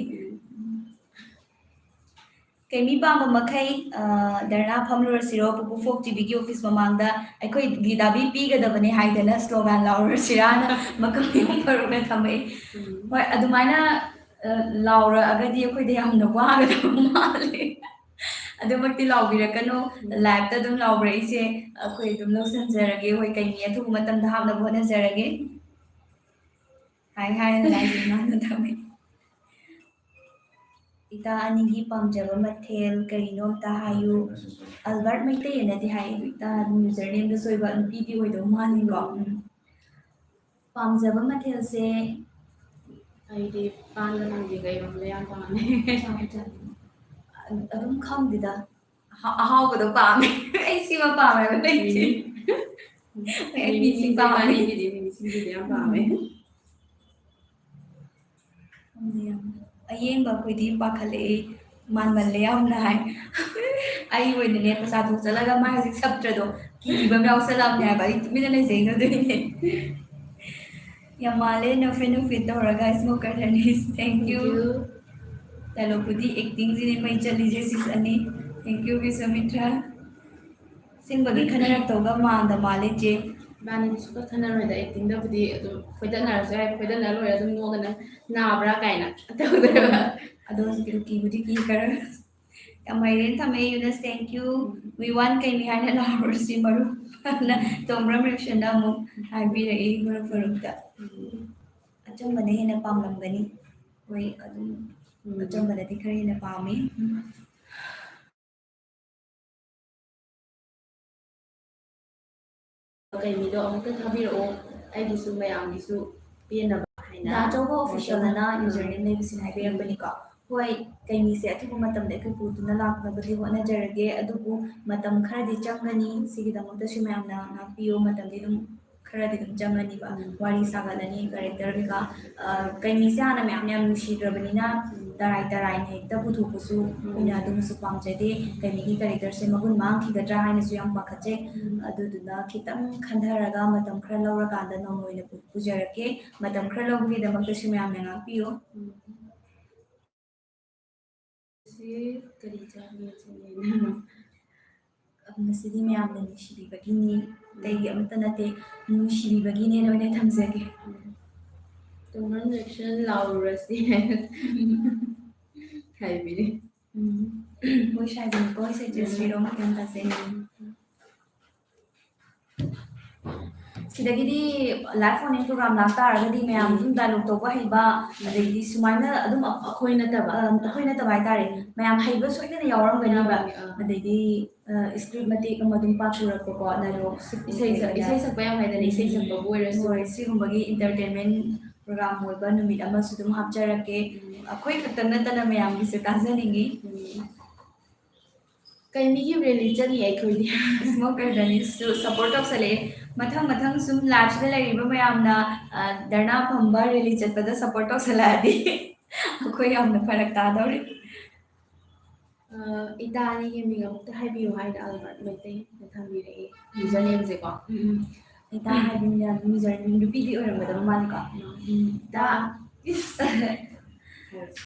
ꯀꯩꯃꯤ ꯄꯥꯝꯕ ꯃꯈꯩ, ꯑ, ꯙꯔꯅꯥ ꯐꯝꯂꯨꯔꯁꯤꯔꯣ, ꯄꯨꯄꯨ ꯐꯣꯛ ꯇꯤꯚꯤꯒꯤ ꯑꯣꯐꯤꯁ ꯃꯃꯥꯡꯗ ꯑꯩꯈꯣꯏꯒꯤ ꯗꯥꯕꯤ ꯄꯤꯒꯗꯕꯅꯤ ꯍꯥꯏꯗꯅ slogan ꯂꯥꯎꯔꯨꯔꯁꯤꯔꯥꯅ ꯃꯀꯝ ꯌꯥꯝ ꯐꯔꯨꯅ ꯊꯝꯃꯛꯏ꯫ ꯎꯝ꯫ ꯍꯣꯏ, ꯑꯗꯨꯃꯥꯏꯅ, ꯑ, ꯂꯥꯎꯔꯛꯑꯒꯗꯤ ꯑꯩꯈꯣꯏꯗ ꯌꯥꯝꯅ ꯋꯥꯒꯗꯕ ꯃꯥꯜꯂꯦ꯫ ꯑꯗꯨꯃꯛꯇꯤ ꯂꯥꯎꯕꯤꯔꯛꯀꯅꯨ꯫ ꯎꯝ꯫ Live-ꯇ ꯑꯗꯨꯝ ꯂꯥꯎꯕꯤꯔꯛꯏꯁꯦ ꯑꯩꯈꯣꯏ ꯑꯗꯨꯝ ꯂꯧꯁꯤꯟꯖꯔꯒꯦ꯫ ꯍꯣꯏ, ꯀꯩꯅꯤ ꯑꯊꯨꯕ ꯃꯇꯝꯗ ꯍꯥꯞꯅꯕ ꯍꯣꯠꯅꯖꯔꯒꯦ꯫ ꯍꯥꯏ ꯍꯥꯏꯅ ꯂꯥꯏꯁꯦ ꯃꯥꯅ ꯊꯝꯃꯦ꯫ ꯏꯇꯥ ꯑꯅꯤꯒꯤ ꯄꯥꯝꯖꯕ ꯃꯊꯦꯜ ꯀꯔꯤꯅꯣ ꯑꯝꯇ ꯍꯥꯏꯌꯨ꯫ ꯑꯜꯕꯔꯠ ꯃꯩꯇꯩ ꯑꯅꯗꯤ ꯍꯥꯏ, ꯑꯗꯨ ꯏꯇꯥ ꯑꯗꯨꯝ username-ꯗ ꯁꯣꯏꯕ ꯅꯨꯄꯤꯗꯤ ꯑꯣꯏꯗꯧ ꯃꯥꯜꯂꯤꯀꯣ꯫ ꯎꯝ꯫ ꯄꯥꯝꯖꯕ ꯃꯊꯦꯜꯁꯦ ꯑꯩꯗꯤ ꯄꯥꯟꯒ ꯊꯥꯡꯖꯤꯡꯒ ꯏꯔꯣꯟꯕ ꯌꯥꯝ ꯄꯥꯝꯃꯦ꯫ ꯆꯥꯕ ꯆꯥꯅꯤꯡꯉꯤ꯫ ꯑꯗꯨꯝ ꯈꯪꯗꯦꯗ꯫ ꯑꯍꯥ-, ꯑꯍꯥꯎꯕꯗꯣ ꯄꯥꯝꯃꯦ꯫ ꯑꯩ ꯁꯤꯃ ꯄꯥꯝꯃꯦ ꯍꯥꯏꯕ ꯂꯩꯇꯦ꯫ ꯎꯝ꯫ ꯑꯩ ꯃꯤꯃꯤ ꯃꯤꯃꯤ ꯁꯤꯡꯖꯨ ꯄꯥꯝꯃꯦ꯫ ꯆꯥꯅꯤꯡꯉꯤꯗꯤ ꯃꯤꯃꯤ ꯁꯤꯡꯖꯨꯗꯤ ꯌꯥꯝ ꯄꯥꯝꯃꯦ꯫ ꯎꯝ꯫ ꯈꯪꯗꯦ, ꯌꯥꯝ ꯑꯌꯦꯡꯕ ꯑꯩꯈꯣꯏꯗꯤ ꯄꯥꯈꯠꯂꯛꯑꯦ, ꯃꯥꯟꯃꯜꯂꯦ ꯌꯥꯝꯅ ꯍꯥꯏ꯫ ꯑꯩ ꯑꯣꯏꯅꯅꯦ ꯄꯩꯁꯥ ꯊꯣꯛꯆꯜꯂꯒ ꯃꯥꯏ ꯍꯧꯖꯤꯛ ꯁꯞꯇ꯭ꯔꯗꯣ ꯀꯤꯕ ꯑꯃ ꯌꯥꯎꯁꯜꯂꯛꯑꯕꯅꯦ ꯍꯥꯏꯕ, ꯑꯩ ꯇꯨꯃꯤꯟꯅ ꯂꯩꯖꯩꯅꯗꯣꯏꯅꯦ꯫ ꯌꯥꯝ ꯃꯥꯜꯂꯦ ꯅꯣꯛꯐꯦꯠ ꯅꯣꯛꯐꯦꯠ ꯇꯧꯔꯒ, ꯏꯁꯃꯣꯀꯔ ꯗꯦꯅꯤꯁ꯫ Thank you꯫ ꯇꯥꯂꯣꯛꯄꯨꯗꯤ ꯑꯦꯛꯇꯤꯡꯁꯤꯅꯦ ꯃꯩ ꯆꯠꯂꯤꯁꯦ ꯁꯤꯁ ꯑꯅꯤ꯫ Thank you ꯕꯤꯁ꯭ꯋꯥꯃꯤꯇ꯭ꯔ꯫ ꯑꯁꯦꯡꯕꯒꯤ ꯈꯟꯅꯔꯛꯇꯧꯒ ꯃꯥꯟꯗ ꯃꯥꯜꯂꯦ ꯆꯦ꯫ ꯏꯕꯥꯅꯤꯗꯤ ꯁꯨꯡꯈꯟ ꯈꯟꯅꯔꯣꯏꯗ, ꯑꯦꯛꯇꯤꯡꯗꯕꯨꯗꯤ ꯑꯗꯨꯝ ꯈꯣꯏꯗꯠꯅꯔꯁꯨ ꯌꯥꯏ, ꯈꯣꯏꯗꯠꯅ ꯂꯣꯏꯔꯦ ꯑꯗꯨꯝ ꯅꯣꯛꯑꯒ ꯅꯪ ꯅꯥꯕ꯭ꯔꯥ ꯀꯥꯏꯅ ꯇꯧꯗꯣꯏꯕ꯫ ꯑꯗꯣ ꯍꯧꯖꯤꯛꯀꯤꯗꯣ ꯀꯤꯕꯨꯗꯤ ꯀꯤ ꯈꯔ꯫ ꯌꯥꯝ ꯍꯩꯔꯦꯅ ꯊꯝꯃꯦ ꯌꯨꯅꯁ, thank you꯫ We want ꯀꯩꯅꯤ ꯍꯥꯏꯅ ꯂꯥꯎꯔꯁꯤ ꯃꯔꯨꯞ꯫ ꯇꯣꯝꯕ꯭ꯔꯝ ꯔꯦꯛꯁꯟꯅ ꯑꯃꯨꯛ ꯍꯥꯏꯕꯤꯔꯛꯏ ꯃꯔꯨꯞ ꯐꯔꯨꯛꯇ꯫ ꯑꯆꯝꯕꯅ ꯍꯦꯟꯅ ꯄꯥꯝꯂꯝꯒꯅꯤ꯫ ꯍꯣꯏ, ꯑꯗꯨꯝ ꯎꯝ꯫ ꯑꯆꯝꯕꯅꯗꯤ ꯈꯔ ꯍꯦꯟꯅ ꯄꯥꯝꯃꯤ꯫ ꯀꯩꯅꯤꯗꯣ ꯑꯃꯨꯛꯇ ꯊꯥꯕꯤꯔꯛꯑꯣ, ꯑꯩꯒꯤꯁꯨ ꯃꯌꯥꯝꯒꯤꯁꯨ ꯄꯦꯟꯅꯕ ꯍꯥꯏꯅ꯫ ꯗꯥ ꯑꯆꯧꯕ ꯑꯣꯐꯤꯁꯤꯌꯦꯜ ꯑꯅ ꯎꯝ꯫ ꯌꯨꯖꯔ ꯅꯦꯝ ꯂꯩꯕꯁꯤꯅ ꯍꯥꯏꯕꯤꯔꯛꯄꯅꯤꯀꯣ꯫ ꯍꯣꯏ, ꯀꯩꯅꯤꯁꯦ ꯑꯊꯨꯕ ꯃꯇꯝꯗ ꯑꯩꯈꯣꯏ ꯄꯨꯗꯨꯅ ꯂꯥꯛꯅꯕꯗꯤ ꯍꯣꯠꯅꯖꯔꯒꯦ, ꯑꯗꯨꯕꯨ ꯃꯇꯝ ꯈꯔꯗꯤ ꯆꯪꯒꯅꯤ꯫ ꯁꯤꯒꯤꯗꯃꯛꯇꯁꯨ ꯃꯌꯥꯝꯅ ꯉꯥꯛꯄꯤꯌꯨ, ꯃꯇꯝꯗꯤ ꯑꯗꯨꯝ ꯈꯔꯗꯤ ꯑꯗꯨꯝ ꯆꯪꯒꯅꯤꯕ꯫ ꯎꯝ꯫ ꯋꯥꯔꯤ ꯁꯥꯒꯠꯂꯅꯤ, ꯀꯦꯔꯦꯛꯇꯔ ꯀꯩꯀꯥ꯫ ꯑ, ꯀꯩꯅꯤꯁꯦ ꯍꯥꯟꯅ ꯃꯌꯥꯝ ꯌꯥꯝ ꯅꯨꯡꯁꯤꯈ꯭ꯔꯕꯅꯤꯅ ꯎꯝ꯫ ꯇꯔꯥꯏ ꯇꯔꯥꯏꯅ ꯍꯦꯛꯇ ꯄꯨꯊꯣꯛꯄꯁꯨ ꯎꯝ꯫ ꯑꯩꯈꯣꯏꯅ ꯑꯗꯨꯃꯁꯨ ꯄꯥꯝꯖꯗꯦ꯫ ꯀꯩꯅꯤꯒꯤ ꯀꯦꯔꯦꯛꯇꯔꯁꯦ ꯃꯒꯨꯟ ꯃꯥꯡꯈꯤꯒꯗ꯭ꯔꯥ ꯍꯥꯏꯅꯁꯨ ꯌꯥꯝ ꯄꯥꯈꯠꯆꯩ꯫ ꯎꯝ꯫ ꯑꯗꯨꯗꯨꯅ ꯈꯤꯇꯪ ꯈꯟꯊꯔꯒ ꯃꯇꯝ ꯈꯔ ꯂꯧꯔꯀꯥꯟꯗ ꯅꯧꯅ ꯑꯣꯏꯅ ꯄꯨ-, ꯄꯨꯖꯔꯛꯀꯦ꯫ ꯃꯇꯝ ꯈꯔ ꯂꯧꯕꯒꯤꯗꯃꯛꯇꯁꯨ ꯃꯌꯥꯝꯅ ꯉꯥꯛꯄꯤꯌꯨ꯫ ꯎꯝ꯫ ꯁꯤ ꯀꯔꯤ ꯆꯥꯕꯤꯌꯣ ꯆꯠꯂꯦꯅ? ꯃꯁꯤꯗꯤ ꯃꯌꯥꯝꯅ ꯅꯨꯡꯁꯤꯕꯤꯕꯒꯤꯅꯤ, ꯑꯇꯩꯒꯤ ꯑꯃꯠꯇ ꯅꯠꯇꯦ, ꯅꯨꯡꯁꯤꯕꯤꯕꯒꯤꯅꯦꯅ ꯑꯣꯏꯅ ꯊꯝꯖꯒꯦ꯫ ꯎꯝ꯫ ꯇꯣꯝꯕ꯭ꯔꯝ ꯔꯦꯛꯁꯟ ꯂꯥꯎꯔꯨꯔꯁꯤ ꯍꯥꯏꯕꯤꯔꯤ꯫ ꯎꯝ꯫ ꯃꯣꯏ ꯁꯥꯏꯕꯅꯤꯀꯣ, ꯏꯁꯩ ꯎꯝ꯫ ꯆꯦꯁꯤꯔꯣ ꯃꯈꯣꯟ ꯇꯥꯖꯩ꯫ ꯁꯤꯗꯒꯤꯗꯤ ꯂꯥꯏꯚ ꯐꯣꯟ ꯏꯟ ꯄ꯭ꯔꯣꯒ꯭ꯔꯥꯝ ꯂꯥꯛꯇꯥꯔꯒꯗꯤ ꯃꯌꯥꯝ ꯎꯝ꯫ ꯑꯗꯨꯝ ꯗꯥꯏꯂꯣꯛ ꯇꯧꯕ ꯍꯩꯕ, ꯎꯝ꯫ ꯑꯗꯒꯤꯗꯤ ꯁꯨꯃꯥꯏꯅ ꯑꯗꯨꯝ ꯑ-, ꯑꯩꯈꯣꯏ ꯅꯠꯇꯕ꯫ ꯑ, ꯑꯩꯈꯣꯏ ꯅꯠꯇꯕ ꯍꯥꯏꯇꯥꯔꯦ, ꯎꯝ꯫ ꯃꯌꯥꯝ ꯍꯩꯕ ꯁꯣꯏꯗꯅ ꯌꯥꯎꯔꯝꯒꯅꯤꯕ꯫ ꯌꯥꯎꯔꯝꯒꯅꯤ, ꯑꯥ꯫ ꯑꯗꯩꯗꯤ, ꯑ, ꯏꯁꯀ꯭ꯔꯤꯞ ꯃꯇꯦꯛ ꯑꯃ ꯑꯗꯨꯝ ꯄꯥꯊꯣꯔꯛꯄꯀꯣ, ꯗꯥꯏꯂꯣꯛ ꯏꯁꯩ ꯁꯛ-, ꯁꯤꯛꯄ ꯏꯁꯩ ꯁꯛꯄ ꯌꯥꯝ ꯍꯩꯗꯅ, ꯏꯁꯩ ꯎꯝ꯫ ꯁꯛꯄꯕꯨ ꯑꯣꯏꯔꯁꯨ꯫ ꯍꯣꯏ, ꯁꯤꯒꯨꯝꯕꯒꯤ ꯏꯟꯇꯔꯇꯦꯟꯃꯦꯟ ꯄ꯭ꯔꯣꯒ꯭ꯔꯥꯝ ꯑꯣꯏꯕ ꯅꯨꯃꯤꯠ ꯑꯃꯁꯨ ꯑꯗꯨꯝ ꯍꯥꯞꯆꯔꯛꯀꯦ꯫ ꯎꯝ꯫ ꯑꯩꯈꯣꯏ ꯈꯛꯇꯪ ꯅꯠꯇꯅ ꯃꯌꯥꯝꯒꯤꯁꯨ ꯇꯥꯖꯅꯤꯡꯉꯤ꯫ ꯎꯝ꯫ ꯀꯩꯅꯤꯒꯤ ꯔꯦꯂꯤ ꯆꯠꯂꯤ ꯑꯩꯈꯣꯏꯗꯤ꯫ ꯏꯁꯃꯣꯀꯔ ꯗꯅꯤꯁꯁꯨ ꯁꯞꯄꯣꯔꯠ ꯇꯧꯁꯜꯂꯛꯑꯦ꯫ ꯃꯊꯪ ꯃꯊꯪ ꯁꯨꯝ ꯂꯥꯏꯐꯁꯤꯗ ꯂꯩꯔꯤꯕ ꯃꯌꯥꯝꯅ, ꯑ, ꯙꯔꯅꯥ ꯐꯝꯕ ꯔꯦꯂꯤ ꯆꯠꯄꯗ ꯁꯞꯄꯣꯔꯠ ꯇꯧꯁꯜꯂꯛꯑꯗꯤ ꯑꯩꯈꯣꯏ ꯌꯥꯝꯅ ꯐꯔꯛ ꯇꯥꯗꯧꯔꯤ꯫ ꯑ, ꯏꯇꯥ ꯑꯅꯤꯒꯤ ꯃꯤꯡ ꯑꯃꯨꯛꯇ ꯍꯥꯏꯕꯤꯌꯨ ꯍꯥꯏꯅ ꯑꯜꯕꯔꯠ ꯃꯩꯇꯩꯅ ꯊꯝꯕꯤꯔꯛꯑꯦ, ꯌꯨꯖꯔ ꯅꯦꯝꯁꯦꯀꯣ꯫ ꯎꯝ, ꯎꯝ꯫ ꯏꯇꯥ ꯍꯥꯏꯕꯅꯤꯅ ꯃꯤꯖꯣꯔ ꯅꯨꯄꯤꯗꯤ ꯑꯣꯏꯔꯝꯒꯗꯕ ꯃꯥꯜꯂꯤꯀꯣ? ꯏꯇꯥ, ꯏꯁ꯫